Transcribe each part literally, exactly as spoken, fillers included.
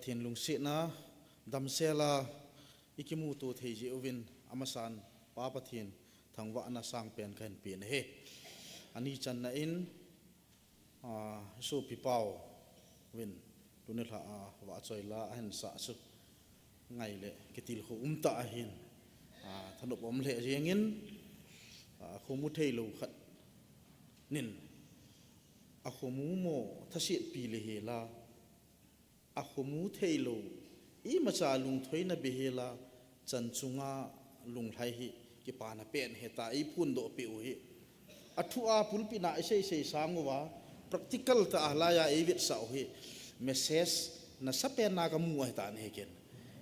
Pathen lungsetna damsela ikimuto thei jeh uvin amasan Pa Pathen thangvahna sangpen kahin pen ahi. Ani channa in, ah, sopi pau vin tuni lha a vahchoi la ahin sah chu ngai le kitilkhou umtah ahin, ah, thanop um lheh jengin, ah, khomu theilou khat nin, akhomu mo thasetpi le hela, akhomu theilou, imacha lungthoina behela, chan chunga lunglhai hi kipana pen ahi tia eiphondoh peh u hi. Athu a pulpit na isei sei sang uva, practical tah a laiya eivetsah u hi, message nasapen na kamu ahitan ahi ken.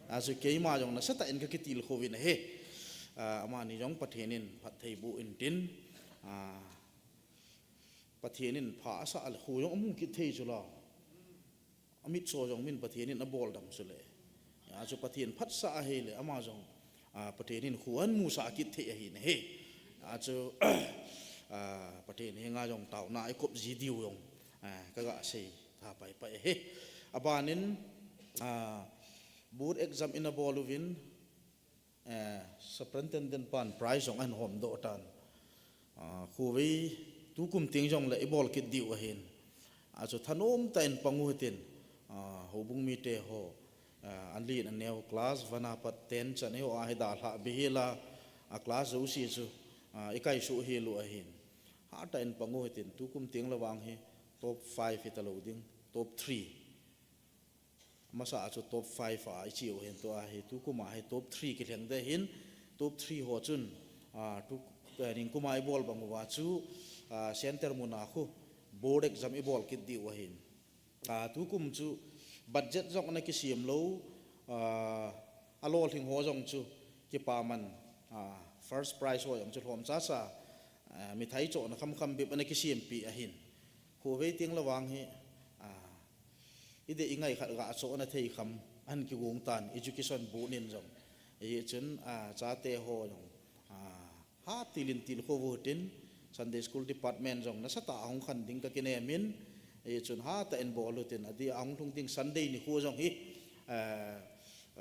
Achu keima jong nasatah in kakitilkhou vin ahi. Ah, amani jong Pathen in phatthei boh intin, ah, Pathen in pha asah le kho jong amu kit thei chula. Amitcho jong min Pathen in aboldam chule. Achu Pathen phatsah ahile ama jong, ah, Pathen in kho ahin musah kit thei ahin ahi. Achu, ah, Pathen henga jong taona ikop ji diu jong, ah, kaga sei tha pai pai ahi. Abanin, ah, board exam in abol uvin, eh, superintendent pan prize jong ahin homdoh tan. Ah, khovei tukum teng jongle ibol kit diu ahin. Achu thanom tah in pang u hitin, ah, houbung mite ho, ah, anlen aneo class one a pat ten chan eiho a hi dalhah behela, a class jouse chu, ah, ikaisuh hel u ahin. Hatah in pang u hitin tukum teng le vang hi top five hitalou ding, top three. Amasa a chu top five a icheu hen tua hi, tukum a hi top three kilheng ding ahin, top three ho chun, ah, tu, eh, ningkum a ibol bang uva chu, ah, center mun a khu board exam ibol kit diu ahin. Ah, tukum chu budget jong ana kisem lou, ah, alolhing ho jong chu kipaman, ah, first prize ho jong chu lhom chacha, ah, mithai chohna khamkham bep ana kisempi ahin. Khovei teng le vang hi, ah, idei ingai khat ga chohna thei kham ahin kigong tan, education board in jong. Hichun, ah, chate ho jong, ah, hatil in tilkhou u hitin, Sunday school department jong nasatah a hung khan ding kakinem in, hichun hatah in bol u hitin, adeh a hung lhung ding Sunday nikho jong hi, ah,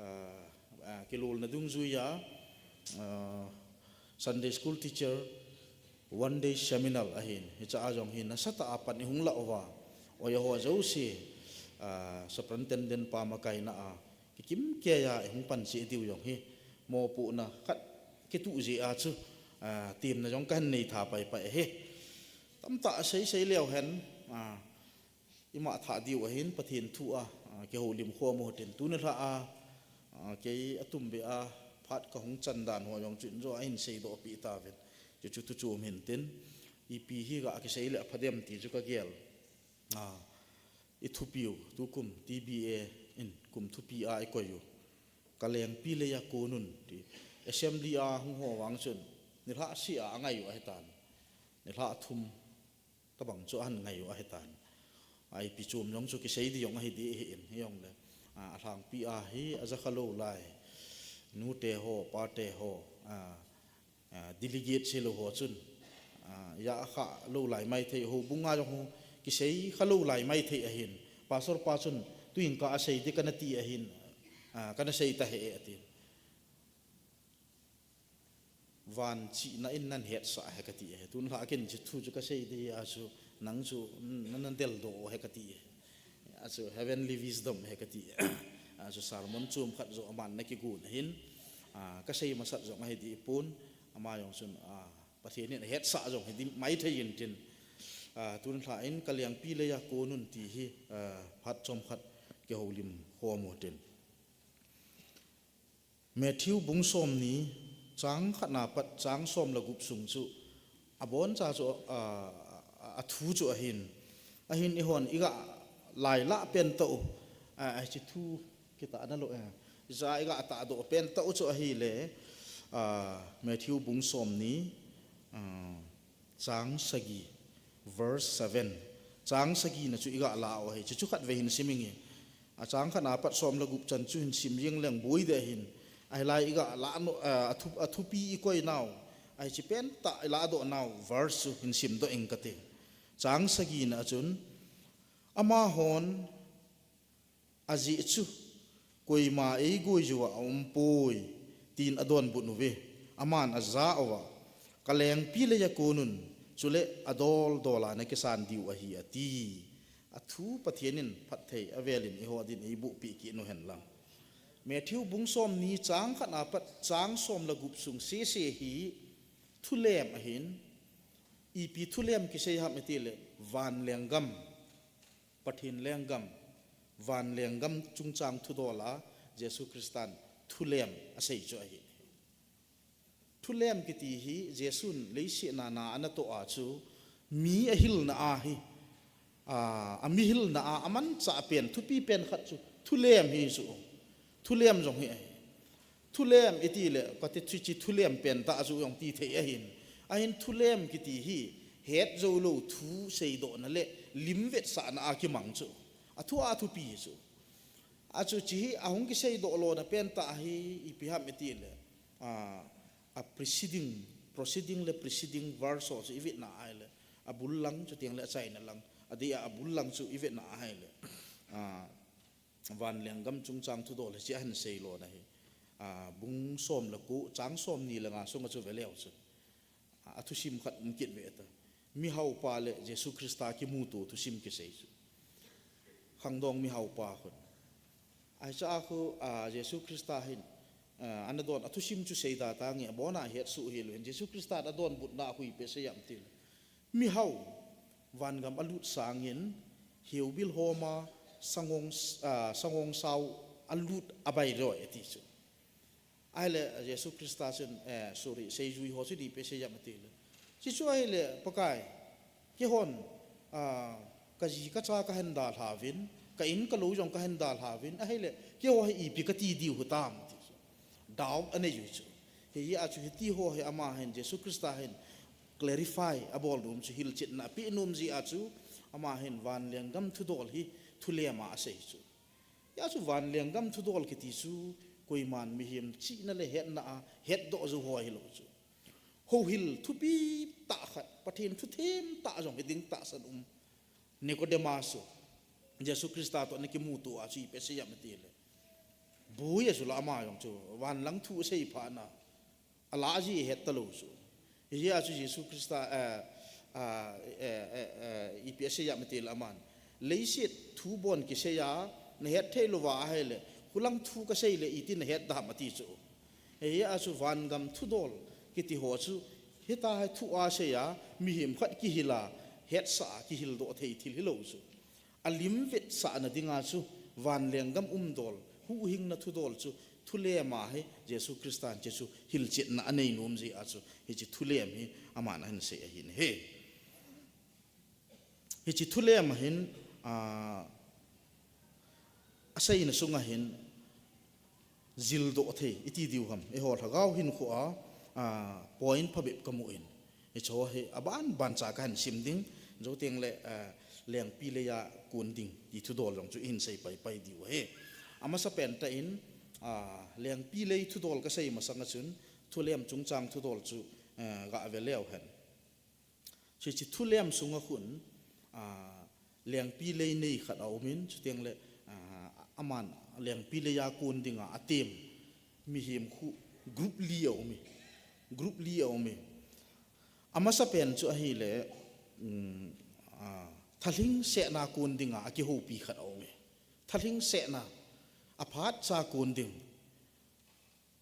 ah, ah, kilolna dungjuiya, ah, Sunday school teacher one day seminar ahin, hiche a jong hi nasatah a pan ihung lah uva, oiya ho jouse, ah, superintendent pa makaina a kikim keiya ihung pan cheh diu jong hi, mopohna khat kituh jeh a chu, ah, temna jong kahin nei tha pai pai ahi. Tamtah asei sei leu hen, ah, ima thah diu ahin, Pathen thu a, ah, kihoulim khom u hitin, tuni lha a, ah, kei atumbeh a phat kahung chan dan ho jong chun jo ahin seidoh peh tauvin. Chuchu tuchom hintin, ipi hi ga kisei le apha dem ti chu kagel. Ah, ithupiu, tukum T B A in kum thupi a ikoi u. Kalengpi leiya konun ti. Assembly a hung ho vang chun, nilhah seh a angai u ahitan. Nilhah thum tabang chu ahin ngai u ahitan. Ipi chom jong chu kisei ding jong ahi ding ahin, hijongle, ah, alhangpi a hi ajakha lou lai. Nute ho, pate ho, ah, ah, delegate hilou ho chun, ah, ja akha lou lai maithei, houbung a jong ho kisei kha lou lai maithei ahin. Pastor pa chun, tuin ka asei ding kana ti ahin, ah, kana sei tahih e atin. Van chihna in nahin hetsah ahi kati e. Tun lha ken chu thu chu kasei ding ahi a chu, nang chu na, nadeldoh u ahi kati e. Achu heavenly wisdom ahi kati e. Achu sermon chom khat joh aman ana kigon ahin, ah, kasei masat jong ahi ding pon, ama jong chun, ah, Pathen in ahetsah jong hi ding maithei intin, ah, tun lha in kalengpi leiya konun ti hi, ah, phat chomkhat kihoulim khom u hitin. Matthew bung somni, chang khatna pat chang som le gup sung chu, aboncha chu, a, a, athu chu ahin. Ahin eihon iga lailah pen tah u, a, hiche thu kitahna lou, eh, ja iga tahdoh pen tah u chu ahile, a, Matthew bung somni, a, chang sagi, verse seven. Chang sagina chu iga lah u ahi. Chuchu khatvei hin sim inge. A chang khatna pat som le gup chan chu hin sim jeng leng boi ding ahin. Ahilai iga lah nom, a, athu-, athupi ikoi nau, ahiche pentah ilahdoh nau verse chu hin simdoh inge kati. Chang sagina a chun, amahon ajeh chu, koima eigoi jou a aumpoi, tin adonbut uve. Aman aja uva, kalengpi lei a kon un, chule adol dol a nakisan diu ahi, ati. Athu Pathen in phatthei avel in eiho din eiboh peh kit u hen lang. Matthew bung somni chang khat na pat chang som le gup sung sese hi thulem ahin, ipi thulem kisei ham iti le, van lenggam, Pathen lenggam, van lenggam chungchang thudol a Jesu Christan thulem asei chu ahi. Thulem kiti hi Jesun leiset a na anatoh a chu mi ahilna ahi, a, amihilna a amanchah pen, thupi pen khat chu thulem hi chu. Thulem jong hi ahi. Thulem iti le, kati chu chi thulem pen tah chu jong ti thei ahin. Ahin thulem kiti hi het jou lou thu seidohna le lim vetsahna a kimang chu. Athu a thupi chu. Achu chi hi ahung kiseidoh lona pen tah hi ipi ham iti le, a, a preceding, proceeding le preceding verse ho chu ivetna ahile, abul lang chuteng le achaina lang, adeh a abul lang chu ivetna ahile, a, van lenggam chungchang thudol hiche ahin seilona hi, a, bung som le ko chang somni le nga sunga chu veleu chu, a, athusim khat um kit ve ta. Mihaopa le Jesu Christa kimuto thusim kisei chu. Khangdong mihaopa khun. Ahicha khu, a, Jesu Christa hin, a, anadon, athusim chu seida tange, abona hetsoh hilou hin. Jesu Christa adonbutna khu ipi asei ham iti le, mihao, vangam alut sangin, heubil homa, sangong, a, sangong sao alut abai loi ati chu. Ahile Jesu Christa chun, eh, sorry, seijui ho chu ipi asei ham iti le, chuchu ahile, Pakai, keihon, a, kaji kacha kahin dalhauvin, ka in ka lou jong kahin dalhauvin, ahile keiho hi ipi kati diu hitam ti chu. Doubt anei u chu. Hijeh a chu hiti ho hi ama hin, Jesu Christa hin clarify abol nom chu, hilchetna apeh nom jeh a chu, ama hin van lenggam thudol hi thulem a asei chu. Hijeh a chu van lenggam thudol kiti chu koiman mihem chihna le hetna a hetdoh jou ho hilou chu. Houhil thupi tah khat, Pathen thuthem tah jong hiding tahsan um. Nicodemus chu Jesu Christa toh ana kimuto a chu ipi asei ham iti le, boi achu la ama jong chu, van lang thu asei phat na, alah ji ahet talou chu. Hijeh a chu Jesu Christa, eh, a, eh, eh, eh, ipi asei ham iti le aman, leiset thu bon kisei a nahet thei louva ahile, khulang thu kasei le iti nahet dem ati chu. Hijeh a chu vangam thudol kiti ho chu, hitia hi thu asei a, mihem khat kihil a, hetsah a kihildoh thei thil hilou chu. Alim vetsahna dinga chu van lenggam umdol, huhhingna thudol chu thulem a hi Jesu Christan hiche chu hilchetna anei nom jeh a chu hiche thulem hi aman ahin sei ahin ahi. Hiche thulem a hin, a, aseina sunga hin, jildoh thei iti diu ham, eiho lhagao hinkho a, a, point phabep kamu in, hiche ho hi aban ban cha kahin sim ding, jou teng le, a, lengpi lei a kon ding ti thudol jong chu ihin sei paipai diu ahi. Amasapen tah in, a, lengpi lei thudol kasei masang a chun, thulem chungchang thudol chu, a, gave leu hen. Hiche thulem sunga khun, a, lengpi lei nei khat aumin, chuteng le, a, aman lengpi lei a kon dinga atem mihem khu group li aume. Group li aume. Amasapen chu ahile, um, a, thalhingsetna kon dinga akihoupi khat aume. Thalhingsetna, aphatcha kon ding.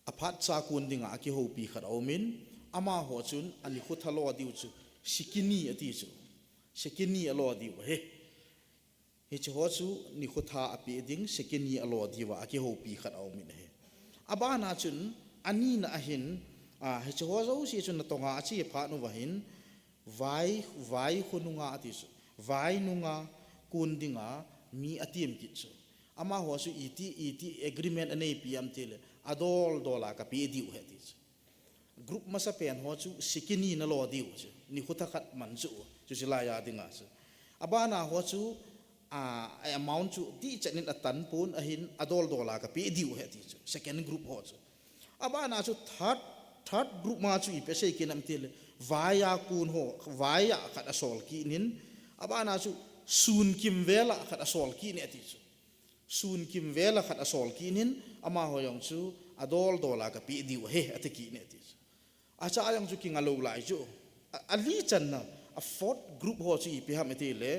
Aphatcha kon dinga akihoupi khat aumin, amaho chun anikhotha lo diu chu, sikini ati chu. Sikini alo diu ahi. Hiche ho chu nikhotha apeh ding, sikini alo diuva akihoupi khat aumin ahi. Abana chun, anina ahin, a, hiche ho jouse chu natonga ache phat uva hin, vai, vai khonunga ati chu. Vai nunga kon dinga mi atem kit chu. Amaho chu iti, iti agreement aneipi ham tile, adol dol a kapeh diu ahi ati chu. Group masapen ho chu sikini nalo diu chu. Nikhotha khat man chu, chuche laiya dinga chu. Abana ho chu, a, a amount chu tichan in atan pon ahin adol dol a kapeh diu ahi ati chu. Second group ho chu. Abana chu third, third group ma chu ipi asei kit ham tile, vaiya kon ho, vaiya khat asol kit in, abana chu sun kimvela khat asol kit in ati chu. Sun kim vela khat asol kit in, amaho jong chu adol dol a kapeh diu ahi, ati kit in ati chu. Acha jong chu kinga lou lai chu. A, ali channa, a fourth group ho chu ipi ham iti le,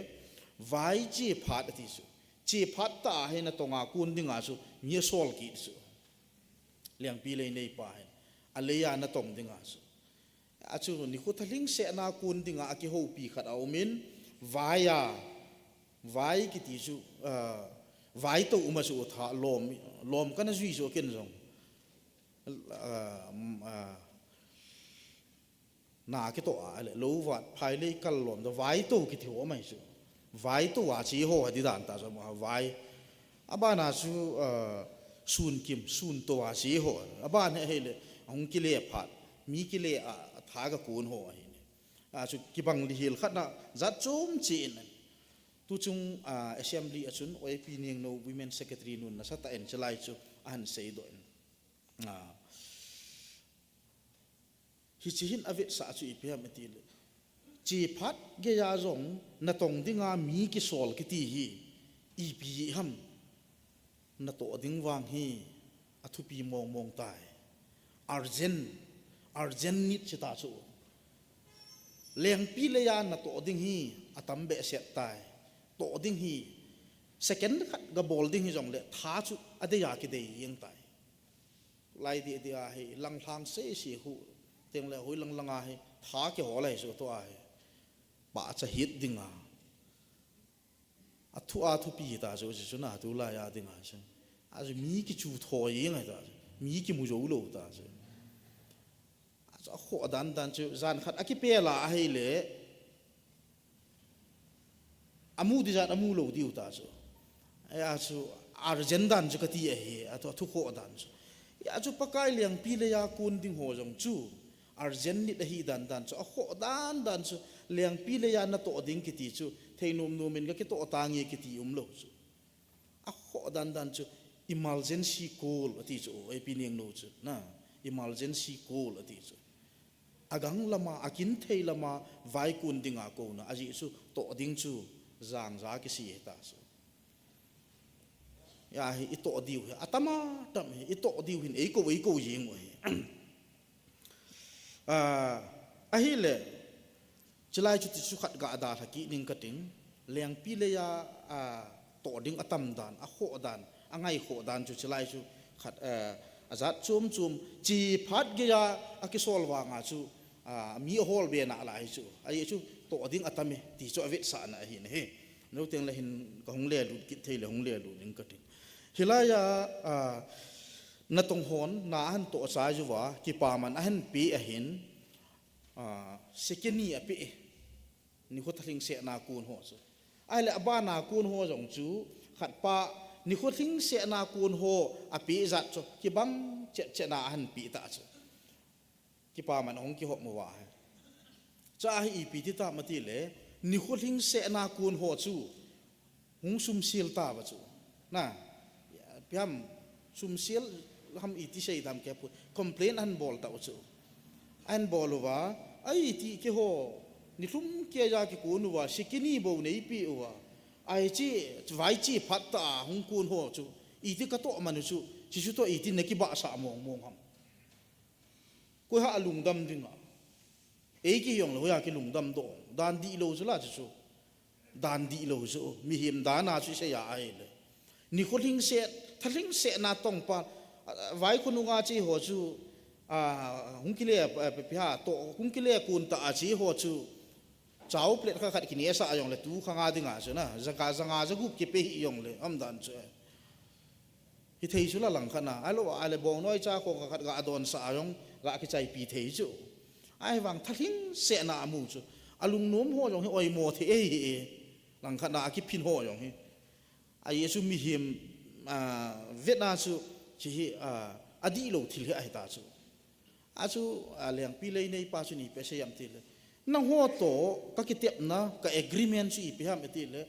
vai che phat ati chu. Che phat tah a hi natong a kon dinga chu mi asol kit chu. Lengpi lei neipa hin, alei a natong dinga chu. Achu nikho thalhingsetna kon dinga akihoupi khat aumin, vai a, vai kiti chu, ah, vai tou um a chu tha lom, lom kana jui chu ken jong. Ah, mm, ah, na kitoh a le, lou vat, phai lei kal lom, da vai tou kiti ho mai chu. Vai tou a che ho ati dan ta chu, ah, vai. Abana chu, ah, sun kim, sun tou a che ho. Aban hi ahile, ahung kile phat, mi kile a, a tha kakon ho ahile. Achu kibang lihil khat na, jat chom che in. Tuchung, ah, assembly a chun, O A P Niangnou women secretary nun nasatah in chelai chu, ahin seidoh in. Ah, Hiche hin avetsah chu ipi ham iti le, che phat geiya jong natong dinga mi kisol kiti hi ipi ham, natoh ding vang hi athupi mong mong tai. Urgent, urgent need che ta chu. Lengpi leiya natoh ding hi atam behseh tai. Toh ding hi second khat gabol ding hijongle tha chu adeiya kidei jeng tai. Lai dih dih a hi, lang lhang sei sei hu, teng le hui lang lang a hi, tha kihol a hi chu tua hi. Pahcha hit ding a. A thu a thupi ta chu, chu na tu lai a ding a chu. A chu mi kichu thoi ngai ta chu. Mi kimu jou lou ta chu. A chu a khoh dan dan chu, jan khat a kipel a ahile. Amu di jat amu lou diu ta chu. Ahi a chu urgent dan chu kati ahi, a thu, a thu khoh dan chu. Ahi a chu Pakai lengpi leiya kon ding ho jong chu. Urgent need ahi dan dan chu. A khoh dan dan chu. Lengpi leiya natoh ding kiti chu. Thei nom nom in kakitoh tange kiti umlou chu. A khoh dan dan chu emergency call ati chu, O A P Niangnou chu, na, emergency call ati chu. Agang lama, akin thei lama, vai kon dinga kouna, ajeh chu toh ding chu, jangja kisi ta chu. Ahi, itoh diu hi, atam atam hi, itoh diu hin, eikou, eikou jeng u hi. Ah, ahile, chulai chu tichu khat ga dalha kit ning kating, lengpi leiya, ah, toh ding atam dan, akhoh dan, angaikhoh dan chu chulai chu khat, eh, ajat chom chom, che phat geiya akisol vanga chu, ah, mi ahol be nalai chu, ahi chu toh ding atam e, ti chu avetsahna ahi nahi. Noteng le hin kahung lelut kit thei le hung lelut ning kating. Hilaiya, ah, natong hon, na ahin toh chai uva, kipaman ahin pe ahin, ah, second ni ape e. Nikho thalhingsetna kon ho chu. Ahile abana kon ho jong chu, khatpa, nikho thalhingsetna kon ho ape jat chu, kibang chet chet na ahin pe ta chu. Kipaman ahung kihop uva hi. Cha hi ipi ti tam ati le, nikho thalhingsetna kon ho chu, hung sumsel tauva chu. Na, ipi ham sumsel ham iti sei dam kei poi, complain ahin bol tauva chu. Ahin bol uva, ahi ti keiho, nilhum keiya kikon uva, second ni bou neipeh uva. Ahi che, vai che phat tah a hung kon ho chu. Iti katoh man u chu, chuche chu toh iti nakibahsah mong mong ham. Koi ha alungdam ding a. Ei kihi jongle hoiya kilungdam doh. Dan dihlou chu la chu chu. Dan dihlou chu. Mihem dan a chu isei a ahile. Nikho lhingset, thalhingsetna tongpa. A, a, vaikho nunga che ho chu. A, hung kile, a, pe, pe ha, toh, hung kile kon tah a che ho chu. Chau plate khat khat kinehsah jongle tu khanga dinga chu na. Jaga, janga, jagup kipe hih jongle. Umdan chu. Hithei chu la langkhat na, ahilou, ahile bongnoi cha kho khat ga adonsah a jong, ga kichaipi thei chu. Ahivang thalhingsetna amu chu. Alungnom ho jong hi oimo thei ahi e. Langkhat na akiphin ho jong hi. Ahi chu mihem, ah, vetna chu, chu hi, ah, adihlou thil hi ahi ta chu. Achu, a, lengpi lei neipa chun ipi asei em tile, nangho toh kakitepna, ka agreement chu ipi ham itile,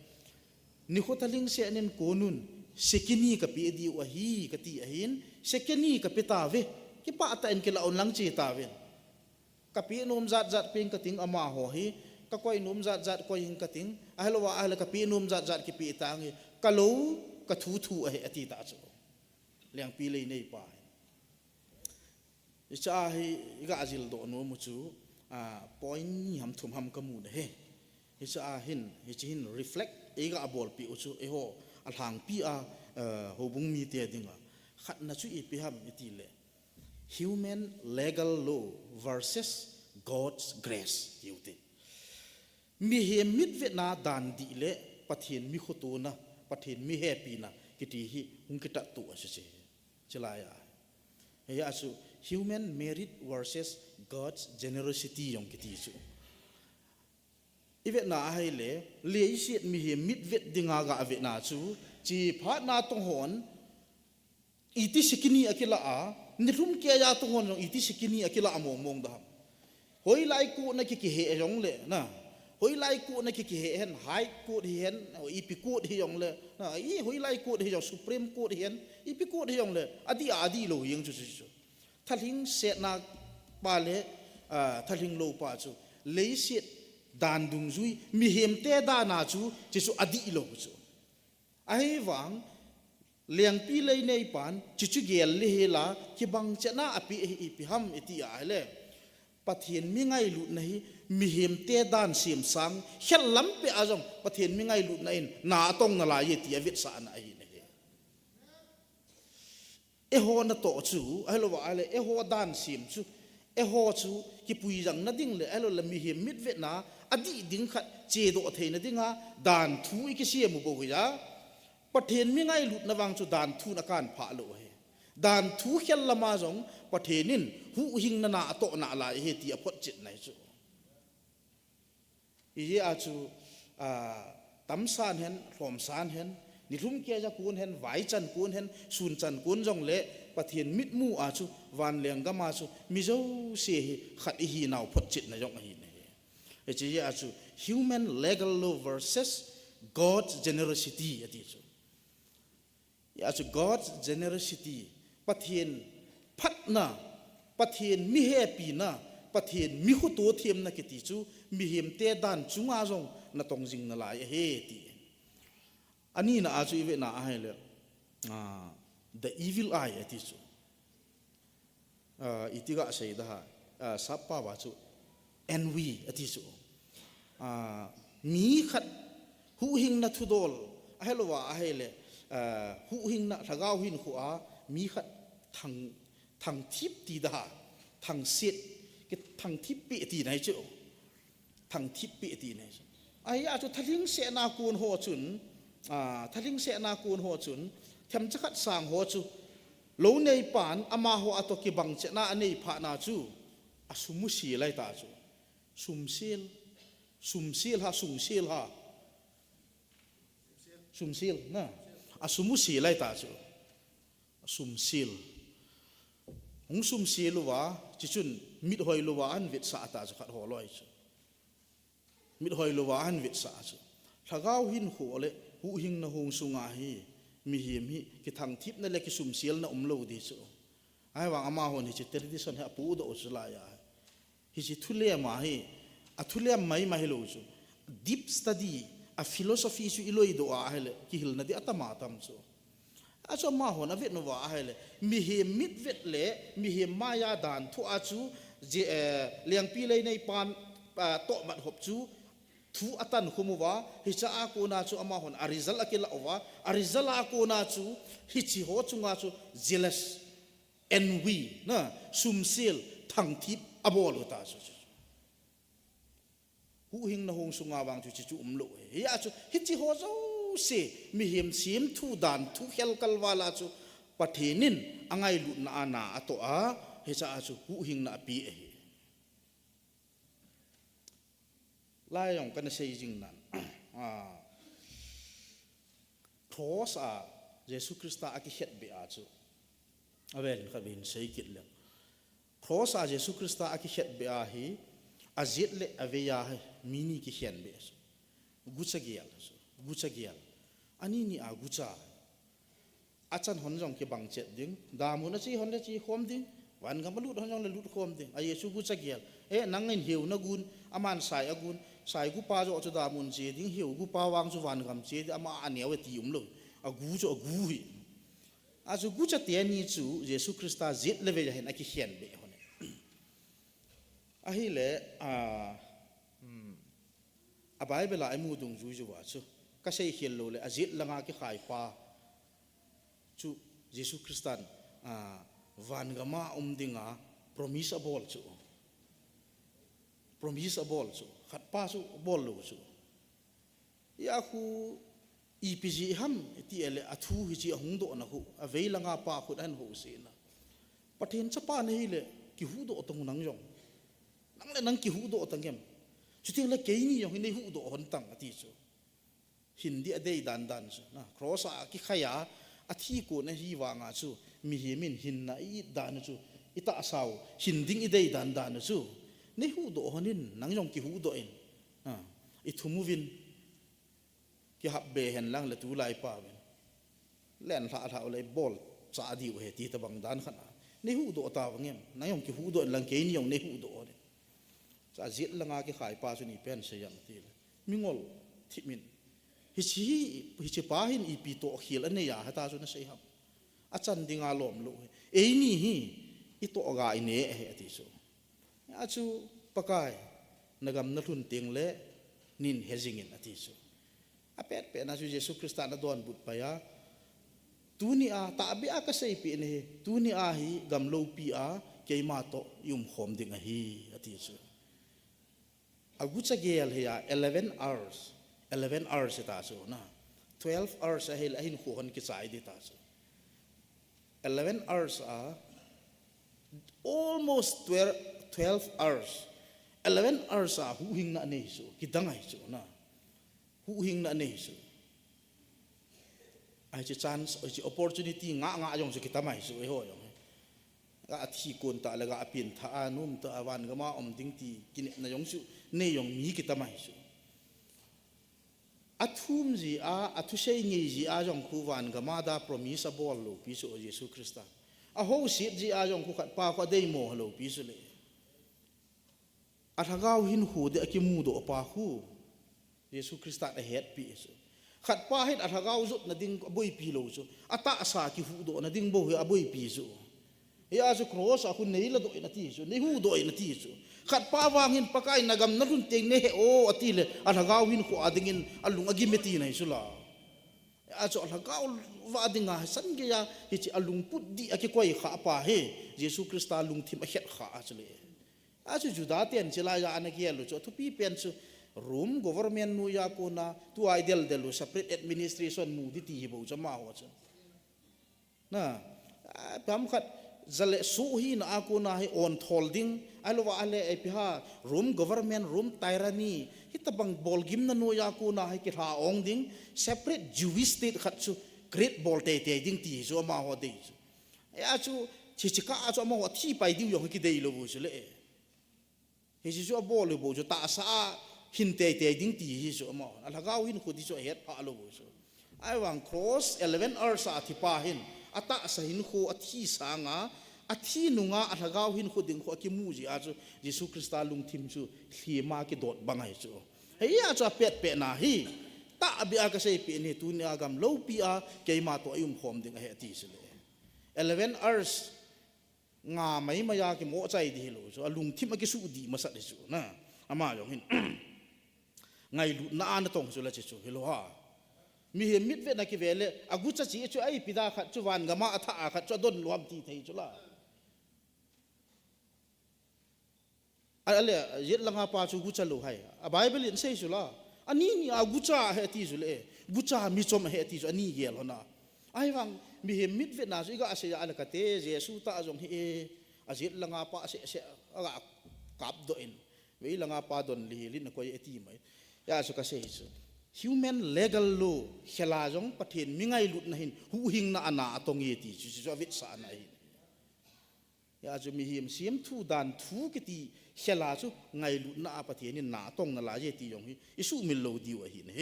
nikho thalhingset nin kon un, second ni kapeh diu ahi, kati ahin, second ni kapeh tauve, kipah tah in kilah un lang che tauvin. Kapeh nom jat jat peng kating amaho hi, kakoi nom jat jat koi hing kating, ahilouva, ahile kapeh nom jat jat kipeh tange, kalou, ka thu thu ahi ati ta chu. Lengpi lei neipa hi. Hicha hi iga jil doh nom u chu, a, point ni ham thum ham kamu na hi. Hicha hin, hichi hin reflect iga bolpi u chu, eiho alhangpi a, a, houbung mite dinga. Khatna chu ipi ham iti le. Human legal law versus God's grace, tiu te. Mihem mitvetna dan dih le Pathen mi khotona, Pathen mi hepina, kiti hi hung kitat tu a chu che. Chilai a. Hei a chu human merit versus God's generosity jong kiti chu. I vetna ahile, leiset mihem mitvet dinga ga vetna chu, chi phatna tong hon, iti sikini akila a, nilhum keija tong hon jong iti sikini akila a mong mong da ham. Hoilai court na ki kihe jong le, na. Hoilai court na ki kihe hen, High Court hi hen, ipi court hi jong le, na. I hoilai court hi jong, Supreme Court hi hen, ipi court hi jong le, adih a, adih lou hi jong chu, chu, chu. Thalhingsetna pa le, a, thalhing lou pa chu. Leiset dan dungjui, mihemte dan a chu, chi chu adih lou chu. Ahivang, lengpi lei neipan, chi chu gel le hela, kibang chetna api hi ipi ham iti ahile. Pathen mi ngailutna hi, mihemte dan semsang, khel lam peh a jong, Pathen mi ngailutna in, na atong nalai e ti avetsahna ahi ne. Eiho natoh chu, ahilou va ahile, eiho dan sem chu, eiho chu, kipui jang na ding le, ahilou le mihem mitvetna, adih ding khat, chedoh theina dinga, dan thu i kisem u bou hi a. Pathen mi ngailutna vang chu dan thu na kan phah lou hi. Dan thu khel lama jong, Pathen in huhhingna na atoh nalai hi ti aphotchetna hi chu. Ijeh a chu, a, tamsan hen, lhomsan hen, nilhum keija kon hen, vaichan kon hen, sunchan kon jong le, Pathen mitmu a chu, vanlenggam a chu, mi jouse hi khat ihi nau photchetna jong ahi ne. Hiche jeh a chu, human legal law versus God's generosity ati chu. Hia chu God's generosity, Pathen phatna, Pathen mi hepina, Pathen mi khoto themna kiti chu, mihemte dan chunga jong natong jing nalai ahi ti. Anina a chu i vetna ahile, a, the evil eye ati chu. A, iti ga sei da ha, a, sap pao a chu, envy ati chu. A, mi khat huhhingna thudol, ahilou va ahile, a, huhhingna lhagao hinkho a, mi khat thang, thangthip ti da ha, thangset, kithangthip peh tina hi chu. Thangthip peh tina hi chu. Ahia chu thalhingsetna kon ho chun, a, thalhingsetna kon ho chun, themcha khat sang ho chu, lou neipan, amaho a toh kibang chetna anei phatna chu, asum u sel ahi ta chu. Sum sel, sum sel ha, sum sel ha. Sum sel, na. Asum u sel ahi ta chu. Sum sel. Hung sum sel uva, chi chun mit hoi louva ahin vetsah ta chu khat ho loi chu. Mit hoi louva ahin vetsah chu. Lhagao hinkho le huhhingna hung sunga hi, mihem hi, kithangthipna le kisumselna umlou di chu. Ahivang amahon hiche tradition hi apohdoh u chu lai a. Hiche thulem ahi, athulem maimai hilou chu. Deep study, a philosophy chu i loidoh a ahile, kihilna di atam atam chu. Achu amahon avet uva ahile, mihem mitvet le, mihem maiya dan thu a chu, je, eh, lengpi lei neipan, ah, tohmat hop chu, thu atan khum uva, hicha a kona chu amahon a result akilah uva, a result a kona chu, hiche ho chunga chu, jealous, envy, na, sumsel, thangthip, abol u ta chu, chu. Huhhingna hung sunga vang chu hiche chu umlou ahi. Hia chu, hiche ho jouse, mihem semthu dan thu khel kalval a chu, Pathen in angailutna a na atoh a, hicha a chu huhhingna ape ahi. Lai jong kana sei jing nan. Ah, Cross a Jesu Christa akikhetbeh a chu. Avel in khat vei in sei kit leng. Cross a Jesu Christa akikhetbeh a hi, ajet le avei a hi, mi ni kikhenbeh a chu. Gucha gel a chu. Gucha gel. Ani ni a gucha. Achan hon jong kibang chet ding. Damun ache hon le che khom ding. Vangam alut hon jong le lut khom ding. Ajeh chu gucha gel. Eh, nang in heu nagun, aman sai agun, sai gupa joh chu damun che ding, heu gupa vang chu vangam che ding, ama aneo e ti umlou. Agu chu agu hi. Achu gucha teni chu Jesu Christa jet le vei ahin akikhen be hon. Ahile, a, hmm, a Bible a imu dungjuijuiva chu kasei khel lou le, ajet langa kikhaipa chu Jesu Christan, a, vangama um dinga promise abol chu. Promise abol chu. Khatpa chu bol lou chu. Hia khu ipi jeh ham, iti le athu hiche ahung dohna khu, avei langa pa khut ahin housetna. Pathen chapa nahile, kihuhdoh tang u nang jong. Nang le nang kihuhdoh tang em. Chuteng le keini jong hi nei huhdoh hon tang ati chu. Hin ding adei dan dan chu. Na, cross a kikhai a, athi kon ahi vanga chu. Mihem in hinna i-it dan chu. Itahsa u, hin ding idei dan dan chu. Nei huhdoh hon in, nang jong kihuhdoh in. A, ithum uvin. Kihap be hen lang le tulai pa uvin. Len lha lha u le bol cha diu ahi ti tabang dan khat a. Nei huhdoh ta vang em. Nang jong kihuhdoh in lang keini jong nei huhdoh hon in. Cha jet langa kikhaipa chu ipi asei ham ti le. Mingol thim in. Hiche hi, hiche pa hin ipi tohkhel anei a, heta chu nasei ham. Achan dinga lom lou hi. Eini hi, itoh ga inei ahi ati chu. Achu Pakai, nagam nalhun teng le, neihin he jing in ati chu. Apet pet na chu Jesu Christa adonbut pai a. Tuni a, tahbeh a kaseipeh nahi, tuni a hi gam loupi a, keima toh i umkhom ding ahi, ati chu. Agucha gel hi a, eleven hours, eleven hours ita chu na. Twelve hours ahile ahinkho hon kichai ding ta chu. Eleven hours a, almost twelve, twelve hours. Eleven hours a huhhingna anei chu, kidang ahi chu na. Huhhingna anei chu. Ahi chu chance, ahi chu opportunity nga nga jong chu kitam ahi chu, eiho jong. Ga thi kon ta le ga pen tha a, nom ta a, van gam a um ding ti kinepna jong chu, nei jong mi kitam ahi chu. Athum jeh a, athusei ngei jeh a jong khu van gam a dia promise abol loupi chu Jesu Christa. Ahouset jeh a jong khu khatpa khu adeimo loupi chu le. Alhagao hinkho ding akimudoh pa khu. Jesu Christa ahetpi chu. Khatpa hin alhagao jotna ding aboipi lou chu. Atahsa kihuhdohna ding bou hi aboipi chu. Hia chu cross a khu nei ladoh in ati chu, nei huhdoh in ati chu. Khatpa vang hin Pakai nagam nalhun teng nei he o ati le, alhagao hinkho a dingin alung agim e tina ahi chu la. Hia chu alhagao va dinga, san geiya, hiche alungput ding akikoi kha pa hi, Jesu Christa lungthim ahet kha a chu le. Achu Juda ten chilai a ana gel u chu, athupi pen chu, Rome government noiya kona, tua idel del u, separate administration mu ding ti hi bou chu amaho chu. Na, a, pam khat, jale suh hina a kona hi on thol ding, ahilouva ale ipi ham, Rome government, Rome tyranny, hitabang bolgimna noiya kona hi kilha ong ding, separate Jewish state khat chu create bol teitei ding ti hi chu amaho dei chu. Hia chu, hiche kah a chu amaho athi pai diu jong hi kidei lou u chu le. Hiche chu abol u bou chu tahsa a hin teitei ding ti hi chu amaho. Alhagao hinkho ding chu ahet pha lou u chu. Ahivang cross eleven hours a athi pa hin, atahsa hinkho athi sanga, athi nunga alhagao hinkho ding khu akimu jeh a chu, Jesu Christa lungthim chu lhema kidot bang ahi chu. Hia chu apet pet na hi, tahbeh a kaseipeh nahi, tuni a gam loupi a, keima toh i umkhom ding ahi ati chu le. Eleven hours nga mai mai a kimo chai ding hilou chu, alungthim akisuh ding masat hi chu na. Ama jong hin. Ngailutna a natong chu la che chu, hilou ham. Mihem mitvetna kive le, agucha che chu ipi dia khat chu van gam a athah a khat chu adon lou ham ti thei chu la. A, ale, jet langa pa chu gucha lou ahi. A Bible in asei chu la. Ani ni a gucha ahi ati chu le. Gucha michom ahi ati chu ani gel hon a. Ahivang mihem mitvetna chu iga sei a le kate Jesu tah jong hi e. Ajet langa pa seh seh aga kapdoh in. Vei langa pa don lihel in akoi e ati mai. Hia chu kasei chu. Human legal law khel a jong Pathen mi ngailutna hin huhhingna a na atong e ti chu, chu avetsahna ahi. Hia chu mihem semthu dan thu kiti khel a chu ngailutna a Pathen in na atong nalai e ti jong hi isuhmil lou diu ahi ne.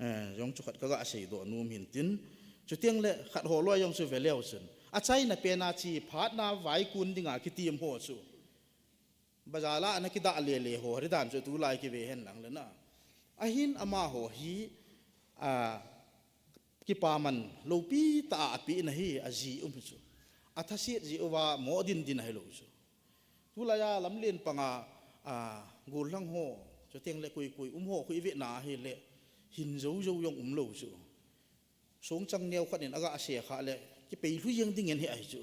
Eh, jong chu khat kaga seidoh nom hin tin. Chuteng le khat ho loi jong chu veleu chun. Achaina pen a che phat na vaikun dinga kitem ho chu. Bazar a ana kidah lele ho, ri dan chu tulai kive hen lang le na. Ahin amaho hi, a, kipaman loupi tah a apehna hi aji um chu. Athaset jeh uva mo din din ahilou chu. Tulai a lamlen panga, a, gollhang ho, chuteng le koi koi um ho khu ivena ahile, hin jou jou jong umlou chu. Songchang neo khat in aga se kha le, kipei lhu jeng ding in hi ahi chu.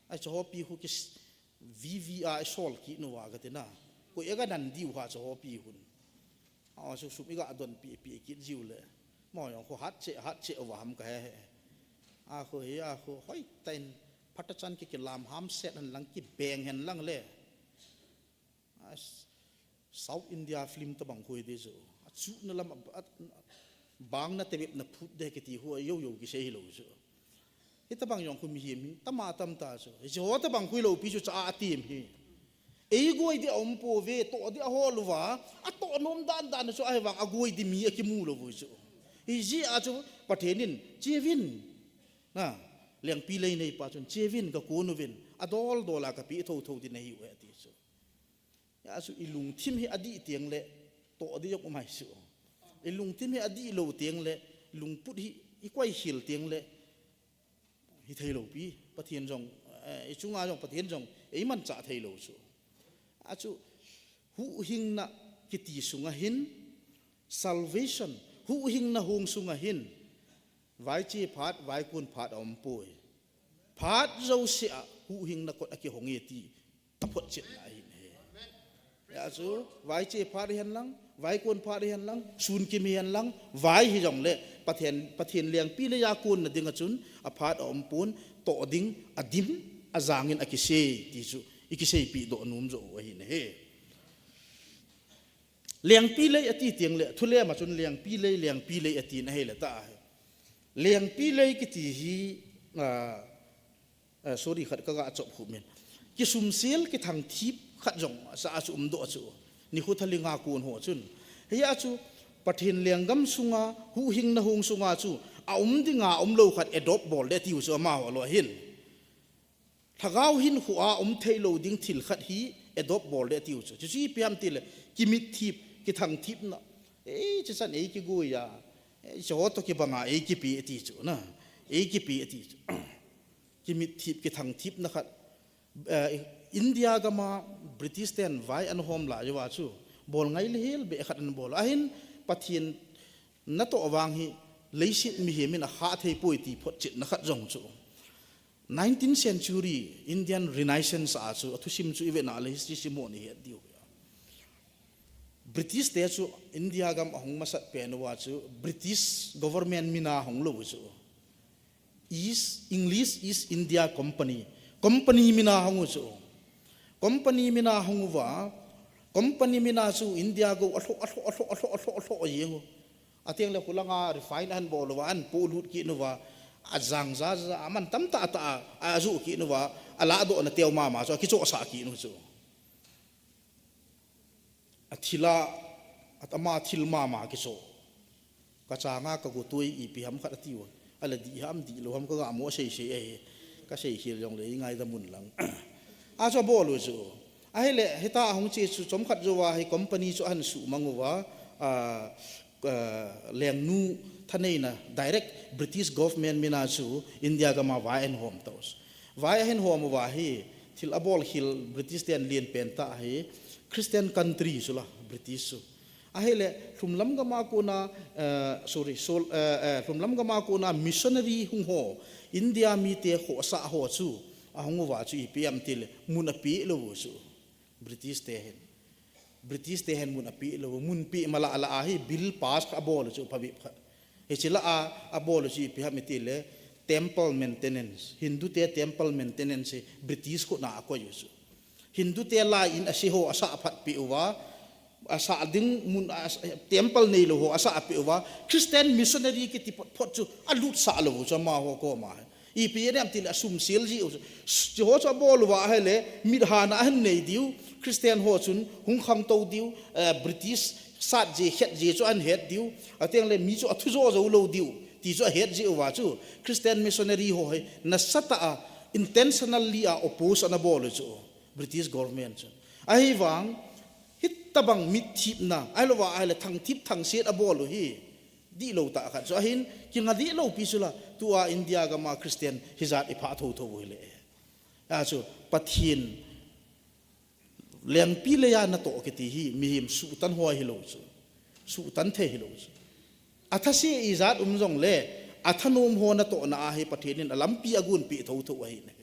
Ai chu hopi khu kis, V V I sol kit nu va ka tina. Koi aga nan diu ha chu hopi hun. A, su sum iga donpi, pi kit jiu le. Mo jong khu hat che, hat che uva ham kahe he. A khu hi, a khu hoitah in phatah chan ki, kilam ham set hen lang, kibeng hen lang le. A, South India film tabang khu hi di chu. Achuna lam a, a, bang na tebep na phut de kiti khu a, jou jou kisei hilou chu. Hitabang jong khu mihem hi tama tam ta chu. Hiche ho tabang khu loupi chu cha a atim hi. Eigoi di aum pouve, toh di ahol uva, atoh nom dan dan chu ahivang agoi di mi akimu lou u chu. Hijeh a chu Pathen in, "Cheuvin, na, Lengpilei neipa chun, cheuvin, gakon uvin, adol dol a kapeh thotho di nahiu ahi," ati chu. Hijeh a chu ilungthim hi adih teng le, toh di jong um ahi chu. Ilungthim hi adih lou teng le, lungput hi ikoi khel teng le, hithei loupi, Pathen jong, eh, ichunga jong Pathen jong eimanchah thei lou chu. A chu, huhhingna kiti sunga hin, salvation, huhhingna hung sunga hin, vaiche phat, vaikon phat aum poi. Phat jouse a huhhingna kot akihong e ti, aphotchetna ahi ne. Hijeh a chu, vaiche phat hihen lang, vaikon phat hihen lang, sunkim hihen lang, vai hijong le, Pathen, Pathen lengpilei a konna dinga chun, aphat aum pon, toh ding, adim, ajang in akisei, ti chu, ikiseipi doh nom jo u ahi ne. Lengpilei ati teng le, thulem a chun lengpilei, lengpilei ati na hile ta ahi. Lengpilei kiti hi, a, a, sorry, khat kaga chop khu min. Kisumsel, kithangthip khat jong sa a chu umdoh chu. Nikho thali nga kon ho chun. Hijeh a chu Pathen lenggam sunga, huhhingna hung sunga chu, aum dinga umlou khat adopt bol de tiu chu amaho lou hin. Lhagao hinkhoa um theilou ding thil khat hi adopt bol de tiu chu. Chuchu ipi ham tile, kimitthip, kithangthipna. Ei, chuchan ei kigoi a. Ei, chu ho toh kibanga ei kipe ati chu na. Ei kipe ati chu. Kimitthip, kithangthipna khat. Eh, India gama British ten vai anhom lai uva chu. Bol ngai le hel be khat anabol. Ahin Pathen natoh vang hi leiset mihem in akha thei poi ti photchetna khat jong chu. Nineteenth century Indian Renaissance a chu, athusim chu ivet na le history sim ho ni het diu. British te chu India gam ahung masat pen uva chu, British government mina hung lou chu. East, English East India Company. Company mina hung u chu. Company mina hung uva, company mina chu India gou alhoh, alhoh, alhoh, alhoh, alhoh, alhoh, ajeng u. Ateng le khulanga refine ahin bol uva, ahin polut kit uva, ajang ja ja, aman tamtah tah a, ajoh kit uva, aladoh na teu mama chu, akichohsah kit u chu. Athil a, at ama thil mama kichoh. Kachanga kagotui ipi ham khat ati u. Ala dih ham dihlou ham kaga mo sei sei ahi. Kasei khel jongle, ingaidam un lang. A chu abol u chu. Ahile, hita ahung che chu, chomkhat jouva hi company chu ahin suhmang uva, a, a, lengnu thaneina direct British government mina chu India gama vai ahin hom tau. Vai ahin hom uva hi thil abol khel British ten lien pen tah hi Christian country chu la British chu. Ahile lhumlam gama kona, eh, sorry, sol, eh, eh, lhumlam gama kona missionary hung ho India mite khohsah ho chu ahung uva chu ipi ham tile mun apeh lou u chu. British te hin. British te hin mun apeh lou, mun peh ma lah a lah a hi bill pass kha abol u chu phabep khat. Hiche lah a, abol u chu ipi ham itile temple maintenance. Hindu te temple maintenance hi British khut na akoi u chu. Hindu te lai in ase ho asah phat peh uva, asah ding mun a, temple neilou ho asah peh uva, Christian missionary kiti phot phot chu alutsah lou u chu amaho koma. Ipi ham tile asumsel ji u chu. Chu ho chu abol uva ahile, mit hana ahin nei diu, Christian ho chun hung khangtou diu, eh, British sat je, het je chu ahin het diu, ateng le mi chu athu jo jou lou diu, ti chu ahet ji uva chu, Christian missionary ho hi, nasatah a, intentionally a oppose anabol u chu, British government chu. Ahivang, hitabang mitthipna, ahilouva ahile thangthip thangset abol u hi, Dihlou tah khat chu ahin, kinga dihlou pi chu la, tua India gam a Christian hijat i pha thotho u hile. Achu, Pathen lengpi lei a natoh kiti hi, mihem suhtan hoi hilou chu. Suhtan thei hilou chu. Athase ijat um jongle, athanom ho natohna ahi Pathen in alampi agonpeh thotho ahi ne.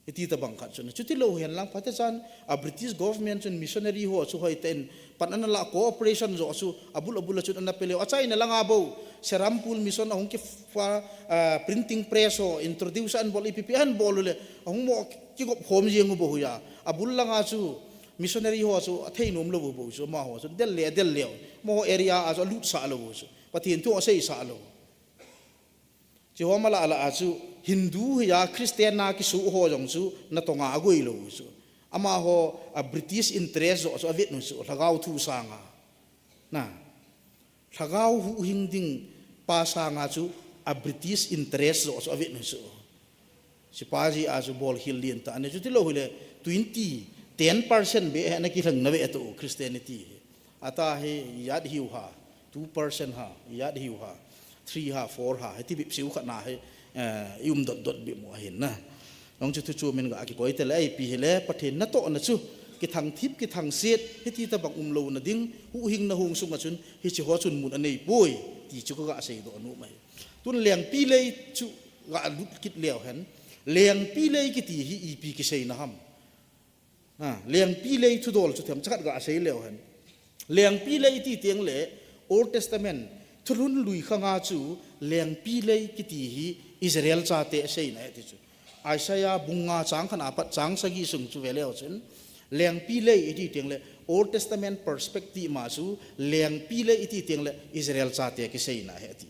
Hiti tabang khat chun. Chuti lou hen lang phatechan, a British government chun missionary ho chu hoitah in pan ana la cooperation joh chu abul abul a chun ana pe leu. Achaina langa bou, Serampore Mission ahung kifa, ah, printing press ho introduce an bol ipi pi an bol u le, ahung mo kigop khom jeng u bou hi a. Abul langa chu missionary ho chu athei nom lou u bou chu, amaho chu del le, del le. Amaho area a chu alutsah lou u chu. Pathen thu aseisah lou. Chu ho mala la a chu Hindu hi a Christian a kisu ho jong chu natong a agoi lou chu. Amaho a British interest joh chu avet u chu, lhagao thu sanga. Na. Lhagao huhhing ding pa sanga chu a British interest joh chu avet u chu. Sipaji a chu bol khel lien tah ne, chuti lou hile twenty, ten percent be he na kilheng na ve to Christianity hi. Ata hi yat hiu ha, two percent ha, yat hiu ha, three ha, four ha, hiti bip siu khat na hi, eh, i um dot dot bip mu ahin na. Nong chu thu chu min ga kikoi te le, ipi hile, Pathen natohna chu, kithang thip, kithang set, hiti tabang um louna ding, huhhingna hung sunga chun, hichi ho chun mun anei poi, ti chu ka ga seidoh nom ahi. Tun lengpi lei chu ga lut kit leu hen, lengpi lei kiti hi ipi kiseina ham. Ha, lengpi lei thudol chu themcha khat ga sei leu hen. Lengpi lei ti teng le Old Testament thulhun lui khanga chu lengpi lei kiti hi Israel chate aseina ahi ti chu. Isaiah bung nga chang khat apat chang sagi sung chu ve leu chun lengpi lei iti teng le Old Testament perspective ma chu lengpi lei iti teng le Israel chate kiseina ahi ti.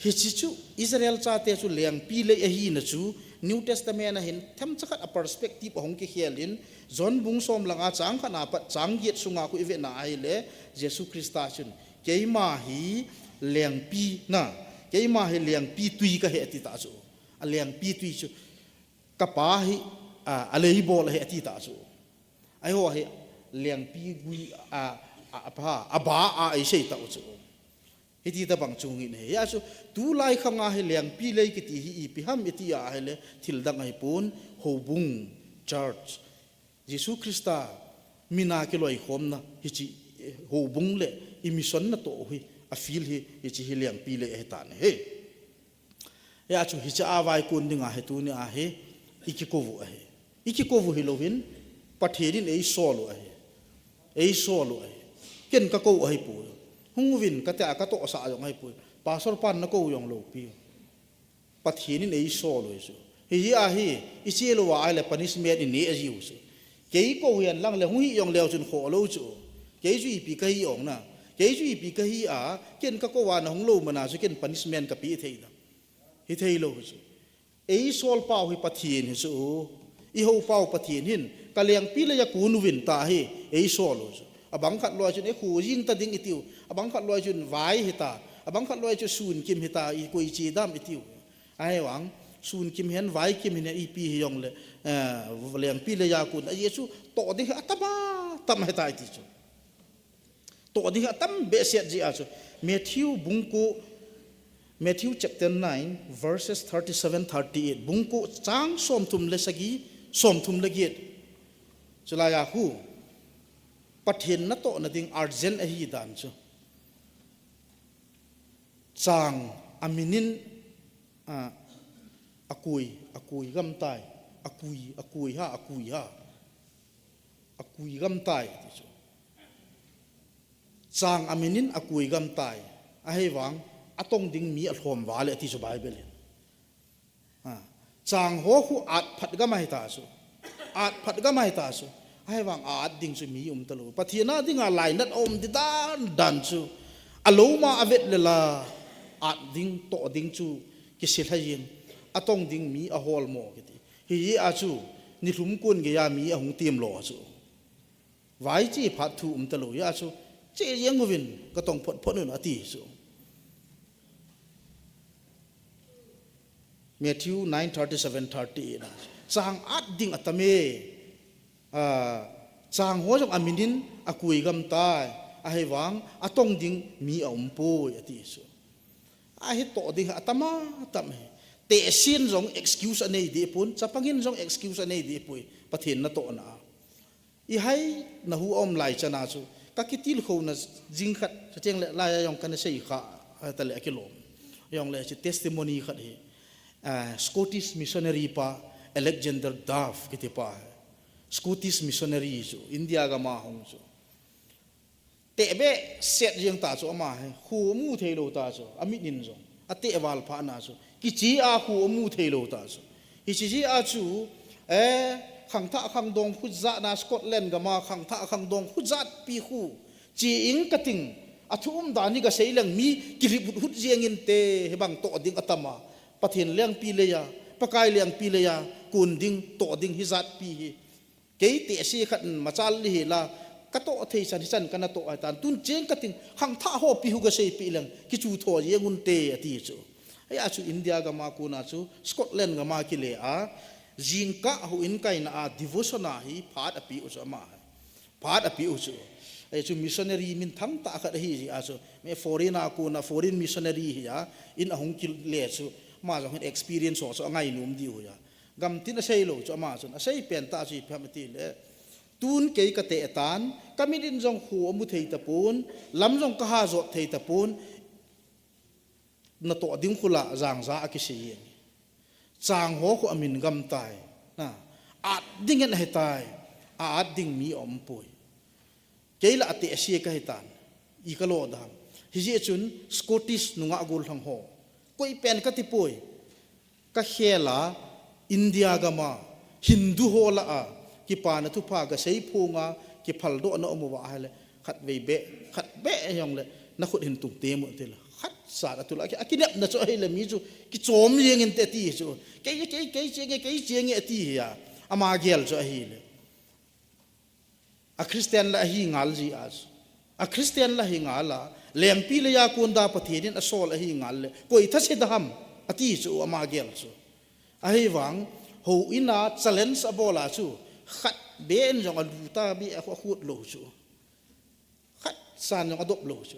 Hichi chu Israel chate chu lengpi lei ahina chu New Testament a hin themcha khat a perspective ahung kikhel in John bung som langa chang khat apat chang giet sunga khu i ve na ahile Jesu Christa chun keima hi lengpi na, keima hi lengpi tui ka hi ati ta chu. A lengpi tui chu ka pa hi, a, a lei bol hi ati ta chu. Ai ho hi lengpi gui a, a, a pa, a ba a ei sei ta chu. Hiti tabang chu ngin he. Hia chu, tulai khanga hi lengpi lei kiti hi ipi ham iti a ahile, thil dang ahi pon, houbung, church. Jesu Christa mina kiloikhomna, hichi, eh, houbung le i mission natoh hi, a field hi, hichi hi lengpi lei ahi tan ahi. Hia chu, hicha a vaikon dinga hi tuni a hi, i kikou u ahi. I kikou u hilouvin, Pathen in ei sol u ahi. Ei sol u ahi. Ken ka kou ahi poi. Hung uvin ka tia ka tohsah jong ahi poi. Pastor pan na kou jong lou pi. Pathen in ei sol u ahi chu. Hi hi ahi, i che lou a ahile punishment i neh jiu chu. Kei kou hihen lang le hung hi jong leu chun kho lou chu. Kei chu ipi ka hi jong na. Kei chu ipi ka hi a, ken ka kou a na hung lou mana chu ken punishment ka pe thei da. Hi thei lou chu. Ei sol pau hi Pathen hi chu. I hou pau Pathen hin. Ka lengpi lei a kon uvin ta hi. Ei sol u chu. Abang khat loi chun, ei khu jing ta ding i tiu. Abang khat loi chun vai hi ta. Abang khat loi chu sun kim hi ta. I koi chi dam i tiu. Ahi vang, sun kim hen, vai kim hen, ipi hi jong le, eh, lengpi lei a kon. A Jesu toh ding hi atam a, tam hi ta i ti chu. Toh ding atam behseh jeh a chu. Matthew bung ko, Matthew chapter nine, verses thirty-seven, thirty-eight. Bung ko chang som thum le sagi, som thum le giet. Chulai a khu. Pathen natohna ding urgent ahi dan chu. Chang a min in, a, a kui, a kui gam tai. A kui, a kui ha, a kui ha. A kui gam tai, ti chu. Chang a min in a kui gam tai. Ahi vang, a tong ding mi a lhom val e, ti chu Bible in. Ha. Chang ho khu at phat gam ahi ta chu. At phat gam ahi ta chu. Ahi vang a at ding chu mi um ta lou. Pathen a dinga lainat a um di dan dan chu. A lou ma a vet le la. At ding, toh ding chu. Kisil ha jing. A tong ding mi a hol mo kiti. Hi a chu. Ni lhum kun gei a mi a hung tim lo chu. Vai chi phat thu um ta lou, hia chu, che jeng uvin, ka tong phot phot un ati chu. Matthew nine thirty-seven, thirty-eight na. Chang at ding atam e, a, chang ho jong a min in a kui gam tai, Ahivang, atong ding mi aumpoi, ati chu. Ahi toh ding, atama, tam hi. Tehsen jong excuse anei dipon, chapangin jong excuse anei dipoi, Pathen natohna. Ihai, nahu aum lai chana chu. Kakitilkhouna jing khat, chuteng le laiya jong kana sei kha, atale akilom. Jongle chu testimony khat hi. Ah, Scottish missionary pa, Alexander Duff kiti pa. Scottish missionary chu, India gama hung chu. Tehbeh set jeng ta chu ama hi, khu amu theilou ta chu, amit in jong. Ateh val phat na chu, kiche a khu amu theilou ta chu. Hiche jeh a chu, eh, khangthah khangdong khu jat na Scotland gama khangthah khangdong khu jat pi khu. Che ing kating, athu umdan hi kasei leng mi kilip hut hut jeng inte, hibang toh ding atama. Pathen lengpi leiya, Pakai lengpi leiya, kun ding, toh ding hijat pi hi. Kei tehse khat machal li hila, katoh thei chan, hichan kana toh ahitan. Tun cheng kating, khangthah ho pi khu kasei pi leng, kichu tho jeng unte ati chu. Ahia chu India gama kona chu, Scotland gama kile a, jingkah houin kaina a, devotion a hi, phat apiu chu ama. Phat apiu chu. Ahia chu missionary minthang tah khat ahi jeh a chu. Mi foreign a kona, foreign missionary hi a, in ahung kile chu. Ama jong hin experience ho chu angainom diu hi a. Gamtin asei lou chu ama chun, asei pen tah chu ipi ham ati le. Tun kei kateh tan, kamit in jong khu amu thei tapon, lam jong kaha jot thei tapon, natoh ding khu la jangja akisei e. Chang ho khu amin gam tai. Na, at ding in ahi tai, a at ding mi aumpoi. Kei la atehse kahi tan, i kalo dam. Hijeh chun Scottish nungah gollhang ho. Koi pen kati poi. Kakhel a, India gama, Hindu ho lah a, kipana thupha kasei phunga, kiphaldohna aum uva ahile, khatvei beh, khat beh jongle, nakhut hin tung temu tile. Khat sa atula, aki, akinepna chu ahile mi chu, kichom jeng inte ati chu. Kei, kei, kei chenge, kei chenge ati hi a. Ama gel chu ahile. A Christian la ahi ngal jeh a chu. A Christian la hi ngal a, lengpi leiya kon da Pathen in asol ahi ngal le, koi thase da ham, ati chu ama gel chu. Ahivang, houin a challenge abol a chu, khat beh in jong alu ta beh a khu akhut lou chu. Khat san jong adop lou chu.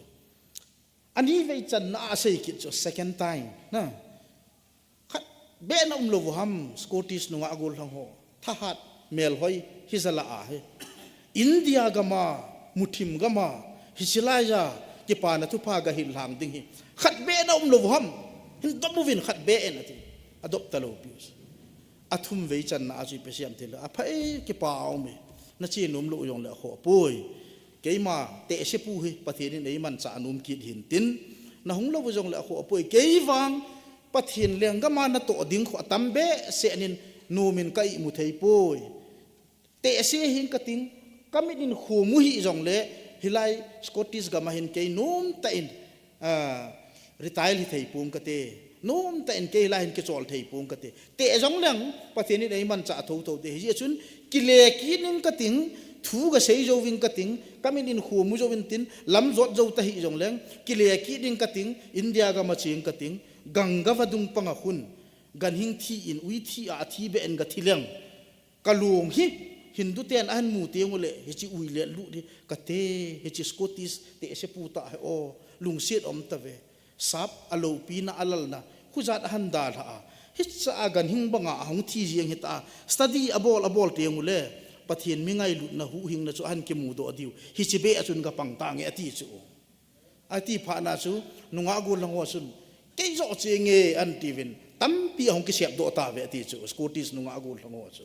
Ani vei channa a asei kit chu second time, na. Khat beh na um lou u ham, Scottish nungah gollhang ho. Thahat melhoi hija la ahi. India gama, muthim gama, hiche laiya, kipana thupha gahil lhang ding hi. Khat beh na um lou u ham, hin dop uvin khat beh in ati. Adop talou pi. Athum vei channa a chu ipi asei em tile, apha e, kipa aume. Nache nom lou jongle akhoh poi. Keima tehse pu hi, Pathen in eimanchah nom kit hintin. Nahung lou jongle akhoh poi. Kei vang, Pathen lenggam a natoh ding khu atam behseh in nom in ka imu thei poi. Tehse hing kating, kamit in khu amu hih jongle, hilai Scottish gam a hin kei nomtah in, ah, retire hi thei pong kate. Nomtah in kei hilai hin kichol thei pong kate. Teh jongleng, Pathen in eimanchah thotho te. Hijeh chun, kile kit ning kating, thu gasei jou ving kating, kamit in khu amu jou vin tin, lam jot jou ta hih jongleng, kile kit ning kating, India gam a cheng kating, Ganga vadung panga khun, ganhing thi in, ui thi a, athi beh in gathi leng. Kalung hi, Hindu ten ahin mu teng ule, hiche ui le lut hi, kate, hiche Scottish tehse pu tah hi o, lungset um tave. Sap aloupina alalna, khujat ahin dalha a. Hiche a ganhing banga ahung thi jeng hita, study abol, abol teng ule, Pathen mi ngailutna huhhingna chu ahin kimudoh diu. Hiche beh a chun gapang tange ati chu. Ati phat na chu, nungah gollhang ho chun, kei joh chenge ati uvin, tampi ahung kisepdoh tave ati chu, Scottish nungah gollhang ho chu.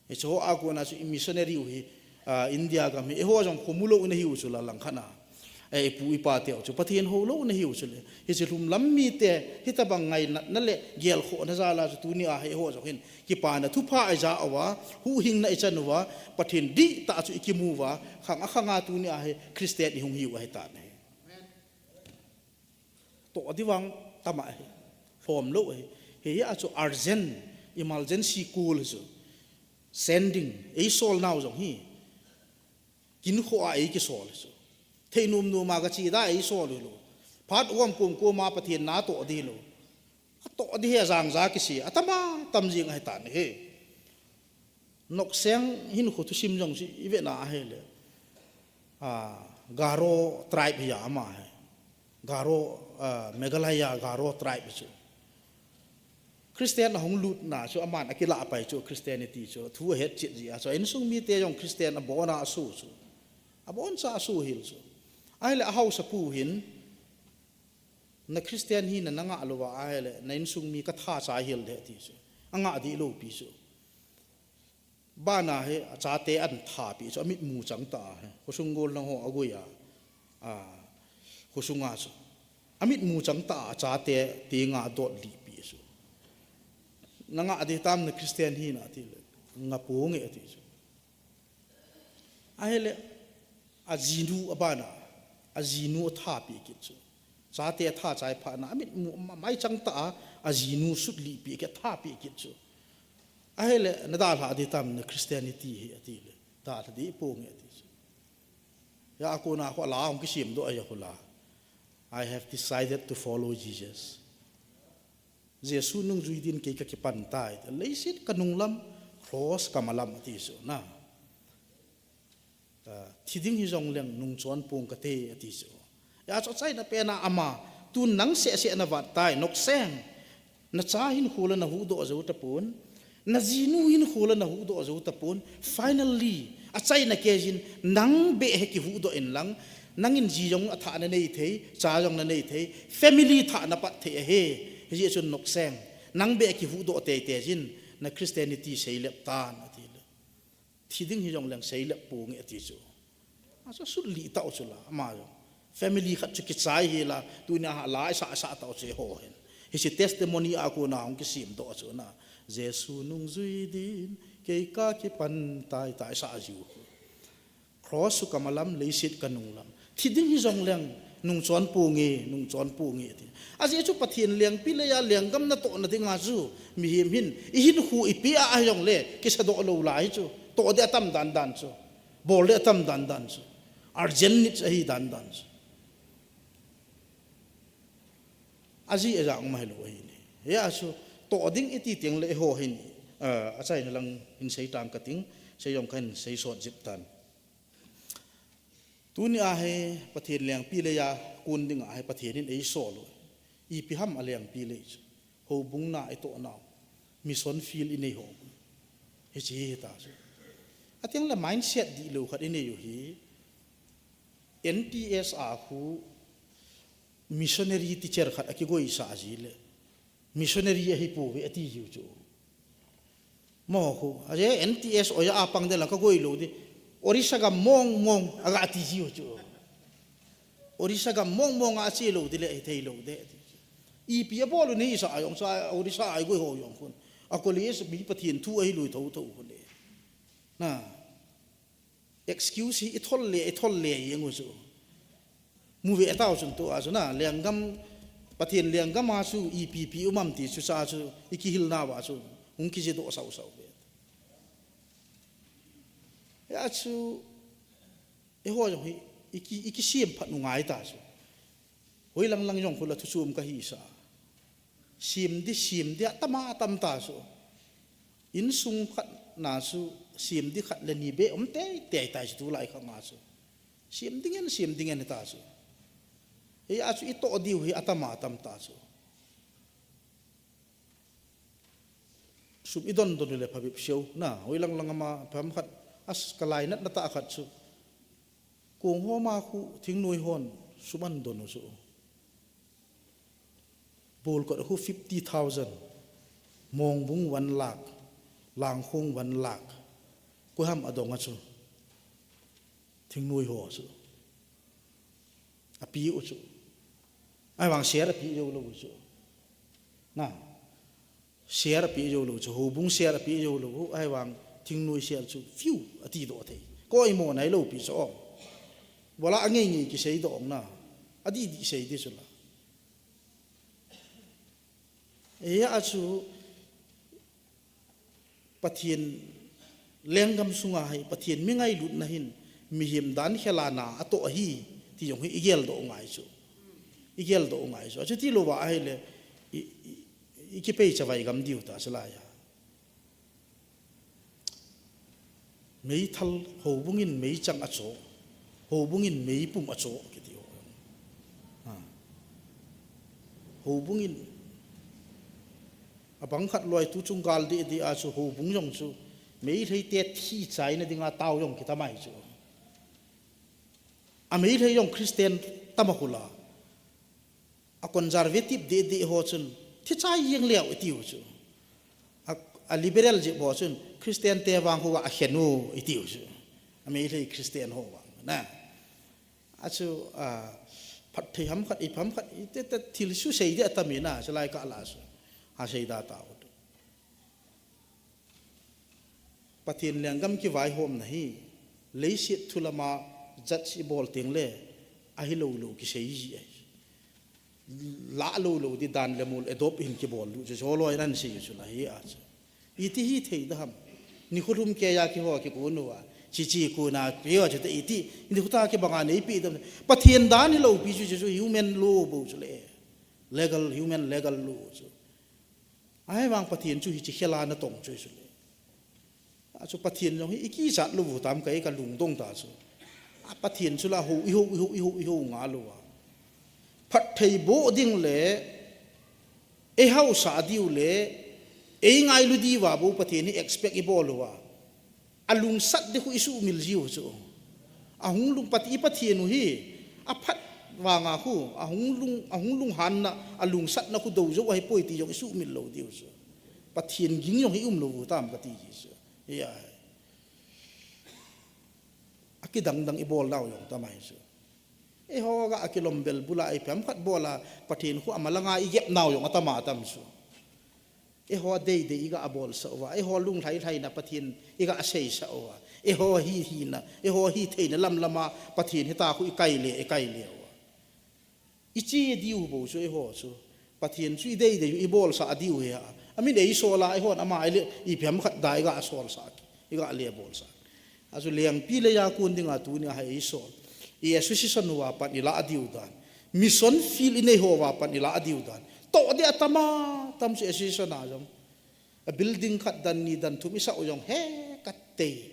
Hiche ho a kona chu i missionary u hi, ah, India gam hi, eiho jong khomu lou nahiu chu la langkhat na. Eh, ipu ipa teu chu, Pathen hou lou nahiu chu le. Hiche lhum lam mite, hitabang ngainatna le gelkhohna jal a chu tuni a hi eiho jong hin. Kipana thupha ija uva, huhhingna ichan uva, Pathen dihtah chu ikimu uva, khang a khang a tuni a hi Christian ihung hiu ahitan ahi. Toh ding vang tama ahi. Lhom lou ahi. Hiya chu urgent, emergency call chu. Sending, eisol nau jong hi. Kin kho a eikisol chu. Thei nom nom a gache da eisol lou. Phat uvam kom kom a Pathen natoh ding lou. Atoh ding hi ajang ja kisei. Atama tam jing ahitan ahi. Nokseng hinkho thusim jong chu ivet na ahile. Ah, Garo tribe hi ama hi. Garo, ah, Meghalaya Garo tribe chu. Christian ahung lutna chu aman akilah pai chu Christianity chu. Thu ahet chet jia chu. Insung mite jong Christian abona asu chu. Abon cha asu hel chu. Ahile ahausa pu hin, na Christian hina nangah louva ahile, na insung mi katha cha hel de ti chu. Angah dih lou pi chu. Bana hi achate ahin thapi chu, amit mu chang ta hi. Khosung gol lang ho agoi a. A, khosunga chu. Amit mu chang ta achate tinga dot lih pi chu. Nangah dih tam na Christian hina tile. Ngah ponge ti chu. Ahile, ajinu abana, ajinu athapi kit chu. Chate atha chai phatna, amit mu, ma-, mai chang ta a, ajinu sut lih pi kit, thapi kit chu. Ahile, nadalha dih tam na Christianity hi atile. Dalha dih ponge ti chu. Hia kona khu la hung kisim doh a hia khu la. I have decided to follow Jesus. Jesu nungjui din kei kakipan tai. Leiset kanung lam cross kamalam ati chu na. Ah, thi ding hijong leng nungchon pong kate ati chu. Hia chu achaina pena ama tun nang seh seh navat tai, Nokseng. Nacha hinkho la nahuhdoh jou tapon. Najinu hinkho la nahuhdoh jou tapon. Finally, achaina keiyin nang beh hi kihuhdoh in lang. Nangin ji jong athah nanei thei, cha jong nanei thei, family thah napat thei ahi. Hijeh chun Nokseng. Nang beh kihuhdoh teitei jin, na Christianity seilep tan, atile. Thi ding hijong leng seilep ponge ati chu. Achu sut lih tau chu la, ama jong. Family khat chu kichai hi la, tunia la isah sah tau chu eiho hin. Hiche testimony a kona hung kisim doh chu na. Jesu nungjui din, kei kakipan tai tai sa jiu. Cross chu kamalam, leiset kanung lam. Thi ding hijong leng, nungchon ponge, nungchon ponge ti. Ajeh chu Pathen lengpi leiya lenggam natohna dinga chu, mihem hin, ihinkho ipi a hijongle, kisadoh lou lai chu. Toh ding atam dan dan chu. Bol ding atam dan dan chu. Urgent needs ahi dan dan chu. Aji ajang ma hilou ahi ni. Hia chu, toh ding iti teng le eiho hin, ah, achaina lang hin sei tang kating, sei jong kahin sei sot jep tan. Tunia hi Pathen lengpi leiya kon dinga hi Pathen in eisol u. Ipi ham alengpi lei chu. Houbung na itoh nau. Mission field inei ho. Hiche hi ta chu. Ateng le mindset dihlou khat inei u hi. N T S a khu missionary teacher khat akigoisah ji le. Missionary ahipouve ati jiu chu. Mo khu, aje N T S oiya a pang ding la kagoi lou ding. Orissa gam mong mong aga ti jiu chu. Orissa gam mong mong a che lou ding le hithei lou ding ati chu. Ipi abol u nei sa jong sa Orissa a igoi ho jong khun. A college mi Pathen thu ahi lui tho tho khu le. Na. Excuse hi ithol le, ithol le jeng u chu. Mu ve tau chun tua chu na, lenggam, Pathen lenggam a chu ipi ipi um am ti chu cha chu, ikihil nauva chu, hung kiji doh sau sau ve. Hia chu, eiho jong hi, iki, ikisem phat u ngai ta chu. Hoilang lang jong khu la thu chom kahi sa. Sem ding, sem ding, atam atam ta chu. Insung khat na chu, sem ding khat le ni beh um teitei tai chu tulai khang a chu. Sem ding in, sem ding in ta chu. Hia chu itoh diu hi atam atam ta chu. Sum idon don le phabep seo na, hoilang lang ama pham khat, as kalainat na ta khat chu. Kong ho ma khu thingnoi hon sum ahin don u chu. Bolkot khu fifty thousand, Mongbung one lakh, Langkhong one lakh. Koi ham adong a chu. Thingnoi ho chu. Api u chu. Ahivang share api jou lou u chu. Na. Share api jou lou chu, houbung share api jou lou u, ahivang thingnoi share chu few ati doh thei. Koima nailou pi chu. Bola angei ngei kisei doh na. Adih dih sei ding chu la. Hia chu Pathen lenggam sunga hi Pathen mi ngailutna hin mihem dan khela na atoh ahi ti jong hi igel doh ngai chu. Igel doh ngai chu. Achuti louva ahile i, i, i, ikipei chavai gam diu ta chu laiya. Meithal houbung in meichang acho. Houbung in meipum acho kiti ho. Ha. Houbung in abang khat loi tuchung gal deh deh a chu houbung jong chu Meitei te thi chaina dinga tao jong kitam ahi chu. A Meitei jong Christian tam a khu la. A conservative deh deh ho chun thi chai jeng leu i tiu chu. A, a liberal jep ho chun Christian te vang ho a khen u i tiu chu. A Meitei Christian ho vang na. A chu, a, phatthei ham khat, ipiham khat, ite te thil chu sei deh a tam in a, chu lai kah la chu. Ha sei da ta u. Pathen lenggam kivaihomna hi, leiset thu lama judge i bol teng le, ahi lo lo kisei ji ahi. La lo lo di dan le mol adopt hin kibol lu chu, chu loi nan sei chu la hi a chu. Iti hi thei da ham. Ni khu lhum kei a kiho kikun uva. Chi chi kuna pia chu te iti, ni khu ta kibanga neipi dam. Pathen dan hi lo pi chu, chu, chu human law bou chu le. Legal, human legal law chu. Ahivang Pathen chu hiche khel a natong chu chu le. A chu Pathen jong hi i kichat lou u tam ka, i ka lungdong ta chu. A Pathen chu la ho, i ho, i ho, i ho, i ho nga lou a. Phatthei boh ding le, ei hausa diu le, ei ngailu diu a bou Pathen hi expect i bol uva. A lungsat ding khu i sumil jiu chu. A hung lung Pat-, i Pathen u hi, a phat vanga khu, a hung lung, a hung lunghanna, a lungsatna khu dou jou ahi poi ti jong i sumil lou diu chu. Pathen ging jong hi um lou u tam ka ti ji chu. Hi a. A kidang dang i bol nau jong tam ahi chu. Eiho ga a kilom bel bul a ipiham khat bol a, Pathen khu ama langa i gep nau jong atam atam chu. Eiho dei dei i ga a bol sa uva, eiho lunglhai lhai na Pathen i ga a sei sa uva, eiho hi hi na, eiho hi thei na lam lama Pathen hi ta khu i kai le, i kai le uva. I chi diu bou chu eiho chu. Pathen chu i dei dei u i bol sa diu hi a. A min ei sol a eiho na ama i le ipiham khat da i ga a sol sa ki, i ga le bol sa. A chu lengpi le ya kun ding a tuni a ha ei sol. I association uva pan i la diu dan. Mission field i nei ho uva pan i la diu dan. To de atam atam chu association a jong. A building khat dan ni dan thum i sa u jong he ka tei.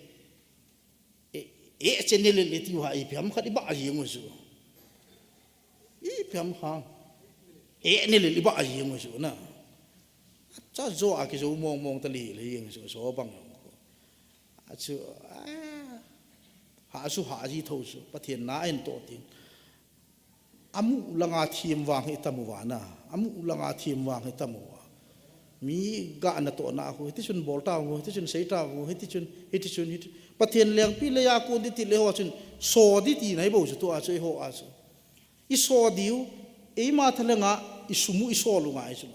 E, e channel le tiu ha ipiham khat i ba jing u chu. Ipiham ha. E ne le i ba jing u chu na. Cha jo a ki jo mong mong ta li le jing chu so bang jong ko. A chu, a, ha chu ha ji tho chu, Pathen na en to tin. Amu langa thim vang hi tam uva na, amu langa thim vang hi tam uva. Mi ga na to na khu, hiti chun bol ta u, hiti chun sei ta u, hiti chun, hiti chun, hiti. Pathen lengpi le ya kun di ti le ho chun, so di ti na i bou chu tu a chu i ho a chu. I so diu, eima thalenga, i sumu i so lu ngai chu.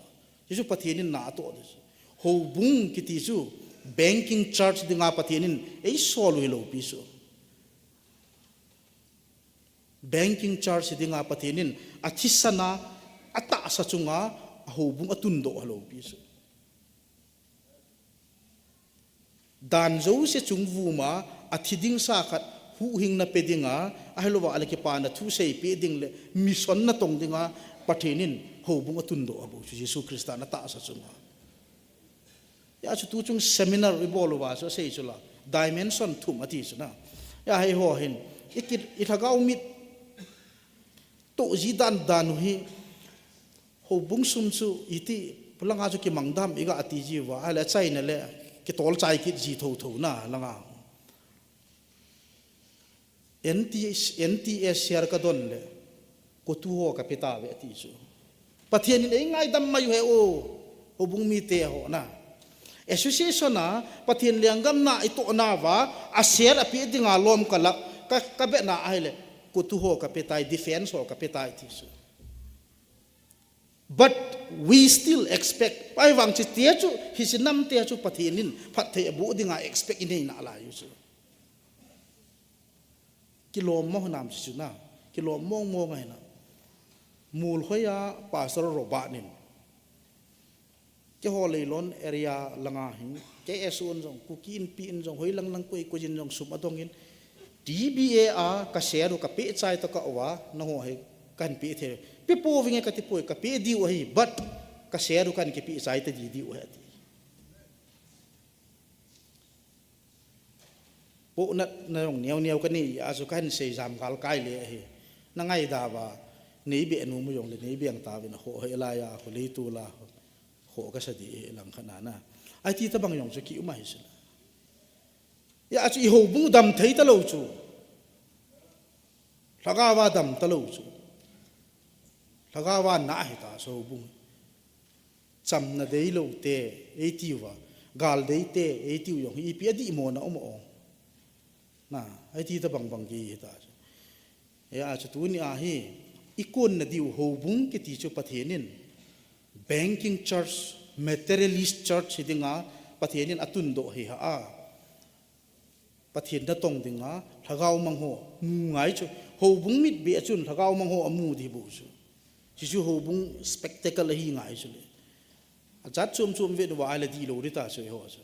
Jesu Pathen in na to di chu. Houbung kiti chu, banking church dinga Pathen in, ei so lu hi lo pi chu. Banking church dinga Pathen in, a thisan a, a tahsa chunga, a houbung a tundoh a lo pi chu. Dan jouse chung vuma, a thi ding sa khat, huhhingna pe dinga, ahilouva a le kipana thu sei pe ding le, mission na tong dinga, Pathen in houbung a tundoh a bou chu, Jesu Christa na tahsa chunga. Ya chu tu chung seminar i bol uva chu sei chu la, dimension thum a ti chu na. Ya hei ho hin, i ki, i lhagao mit, to ji dan dan u hi, houbung sum chu iti, langa chu kimang dam i ga ti ji uva, a le chaina le, kitol chai kit ji tho tho na, langa. N T S, N T S share ka don le, ko tu ho ka pe ta ve ti chu. Pathen in ei ngaidam mai u he o, houbung mite ho na. Association a, Pathen lenggam na i to na va, a share a pe dinga lom ka la, ka, ka be na a hi le, ko tu ho ka pe tai, defense ho ka pe tai ti chu. But we still expect. Pai vang chi te chu, hi si nam te chu Pathen in phatthei a bu dinga expect i nei na lai u chu. Kilom mo nam chi chu na. Kilom mong mong a hi na. Mul hoi a Pastor Robert nin. Ke ho Leilon area langa hin. Ke S O in jong, Kuki Inpi in jong, hoi lang lang koi koi in jong sum a dong in. T B A a ka share u ka pe chai to ka uva, na ho he kan pe the. Pe po vinge ka ti poi ka pe diu ahi, but ka share u kan ke pe chai ta di diu ahi ati. Pohnatna jong neo neo kanei a chu kahin sei jam gal kai le ahi. Na ngaidam uva, nei be nom u jongle nei beng tauvin, aho he lai a, aho lei tol a, aho kasa ding ahi lang khat na na. Ahi ti tabang jong chu ki um ahi sila. Hijeh a chu i houbung dam thei talou chu. Lhagao a dam talou chu. Lhagao a na ahi ta chu houbung. Chamna deilou te, eitiu va. Gal dei te, eitiu jong hi ipi adihmo na um o. Na, ahi ti tabang bang ki hi ta chu. Hijeh a chu tuni a hi, i konna diu houbung kiti chu Pathen in banking church, materialist church hi dinga Pathen in atundoh hi ha a. Pathen natong dinga, lhagao mang ho, mu ngai chu. Houbung mit be a chun, lhagao mang ho amu di bou chu. Chuchu houbung spectacle ahi ngai chu le. Ajat chom chom ve uva ahile dihlou di ta chu eiho chu.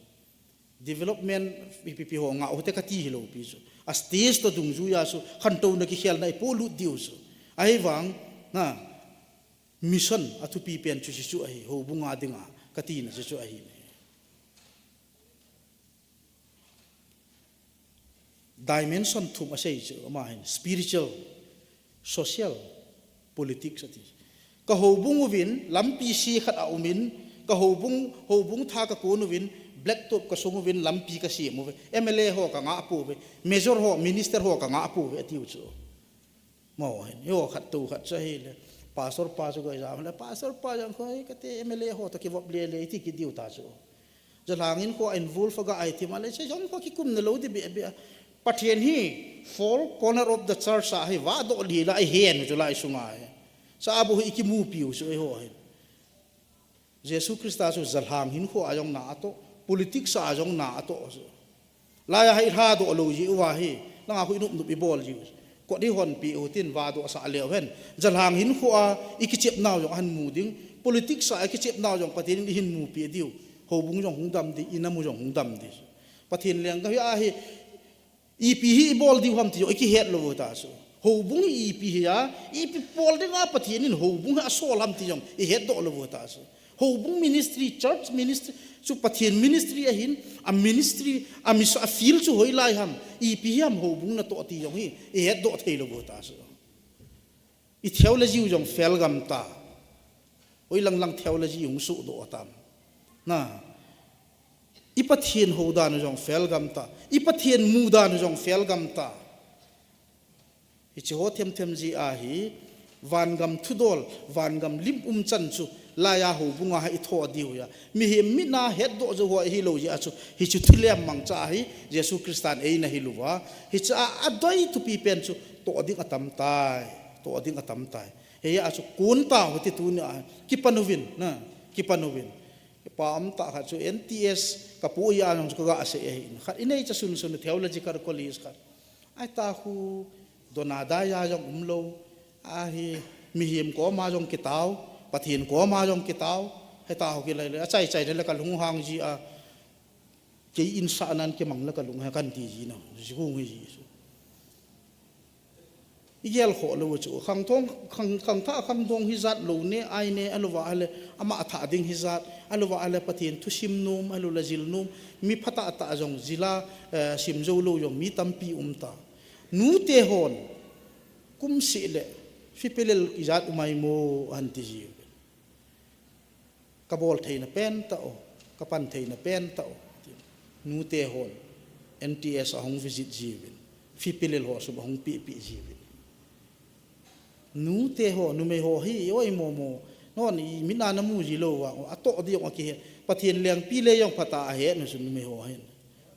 Development, ipi ipi ho ngah u te kati hilou pi chu. A stage toh dungjuia chu, khantouna kikhelna ipolut diu chu. Ahivang, na, mission athupi pen chu chuchu ahi, houbung a dinga, katina chuchu ahi. Dimension thum asei chu, ama hin spiritual, social, politics ati. Ka houbung uvin, lampi se khat aumin, ka houbung, houbung tha kakon uvin, blacktop kasung uvin, lampi kasem uve. M L A ho kangah pouve, major ho, minister ho kangah pouve, atiu chu. Mo hin, eiho khat tou khat chu ahile. Pastor pa chu goi jam le, pastor pa jong koi, kate M L A ho toh kivop le le, iti kidiu ta chu. Jalhang hinkho a involve aga ahi ti ma le, se jong kho kikumna lou di be be. Pathen hi four corner of the church a hi vahdoh lila ahen chu lai sunga hi. Sa abu hi ikimupiu chu eiho hin. Jesu Christa chu jalhang hinkho a jong na atoh, politics a jong na atoh chu. Laiya hi lhadoh lou jiu va hi, langa khu inop nop ibol jiu. Kot hi honpeh u tin vahdoh sah leu hen. Jalhang hinkho a ikichep nau jong ahin mu ding, politics a ikichep nau jong Pathen in eihin mupi diu. Houbung jong hung dam di, inam u jong hung dam di. Pathen lenggam hi ahi, ipi hi ibol diu ham ti jong ikihet lou u ta chu. Houbung hi ipi hi a, ipi bol dinga Pathen in houbung hi asol ham ti jong ihetdoh lou u ta chu. Houbung ministry, church ministry, chu Pathen ministry ahin, a ministry, a mission, a field chu hoilai ham, ipi hi ham houbung natoh ti jong hi ihetdoh thei lou u ta chu. I theology u jong felgam ta. Hoilang lang theology hung suhdoh tam. Na. I Pathen hou dan u jong felgam ta. I Pathen mu dan u jong felgam ta. Hiche ho themthem jeh a hi, vangam thudol, vangam lim umchan chu, laiya houbung a hi itho diu ahi. Mihem mit a hetdoh jou ho ahilou jeh a chu, hichu thilem mangcha ahi, Jesu Christan eina hil uva. Hiche a, adei thupi pen chu, toh ding atam tai, toh ding atam tai. Hijeh a chu kon tau hite tuni a, kipan uvin, na, kipan uvin. Kipa um tah khat chu N T S, kapu a jong chu kaga sei ahi. Khat inei cha sunsun theological college khat. Ahi ta khu, dona daiya jong umlou. Ahi, mihem koma jong kitao, Pathen koma jong kitao. Hita ho kilai le, achai chai le kalung hang ji a. Kei insahnan kimang le kalung he kan ti ji na, ji hung hi ji su. Igel kho lou chu, khangthong, khang, khangthah khangdong hijat lou ne, ai ne, alouva ahile, ama athah ding hijat, alouva ahile Pathen thusim nom, alou le jil nom, mi phatah tah jong jila, eh, sim jou lou jong mi tampi um ta. Nute hon, kum seh le, fipilel ijat umai mo, ahin ti ji. Kabol theina pen tah o, kapan theina pen tah o. Nute hon, N T S ahung visit jiuvin, fipilel ho sum ahung pehpeh jiuvin. Nute ho, numei ho hi, oi mo mo, non i mit a namu ji lou vang, atoh ding jong akihe, Pathen lengpi le jong phatah a ahe nu su numei ho hin.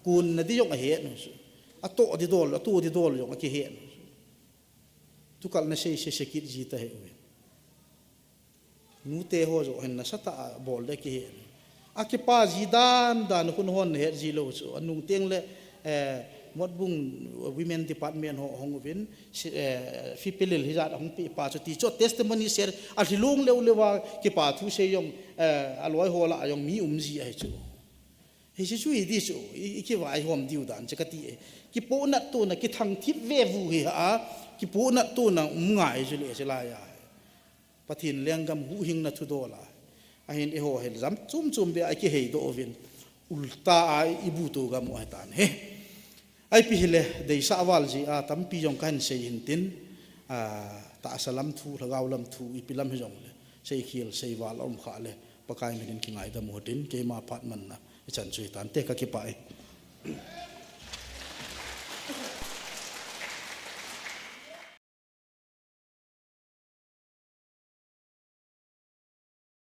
Konna ding jong ahe nu su. Atoh ding dol, atoh ding dol jong akihe nu su. Tukal nasei se se kit ji ta he uve. Nute ho jo hin nasatah a bol ding kihe. Akipa ji dan dan khun hon het ji lou chu. Anung teng le, eh, Motbung Women Department ho hung uvin, si, eh, fipilel hijat ahung peh pa chu ti chu testimony share alhilung leu leu a kipa thu sei jong, eh, aloi ho lah jong mi um ji ahi chu. Hiche chu hiti chu, i, i kivaihom diu dan chu kati e. Kipohnat tona, kithang thip ve vu hi a, kipohnat tona um ngai chu le chu laiya. Pathen lenggam huhhingna thudol a. Ahin eiho hin jam chom chom ve a kiheidoh uvin. Ulta a ibu to gam u ahitan he. Ahipi hile, deisah val jeh a tampi jong kahin sei hintin, ah, tahsa lam thu, lhagao lam thu, ipi lam hijongle, seikhel, seival aum khah le, Pakai minin kingaidam u hitin, keima phat manna, ichan chu hitante, kakipah e.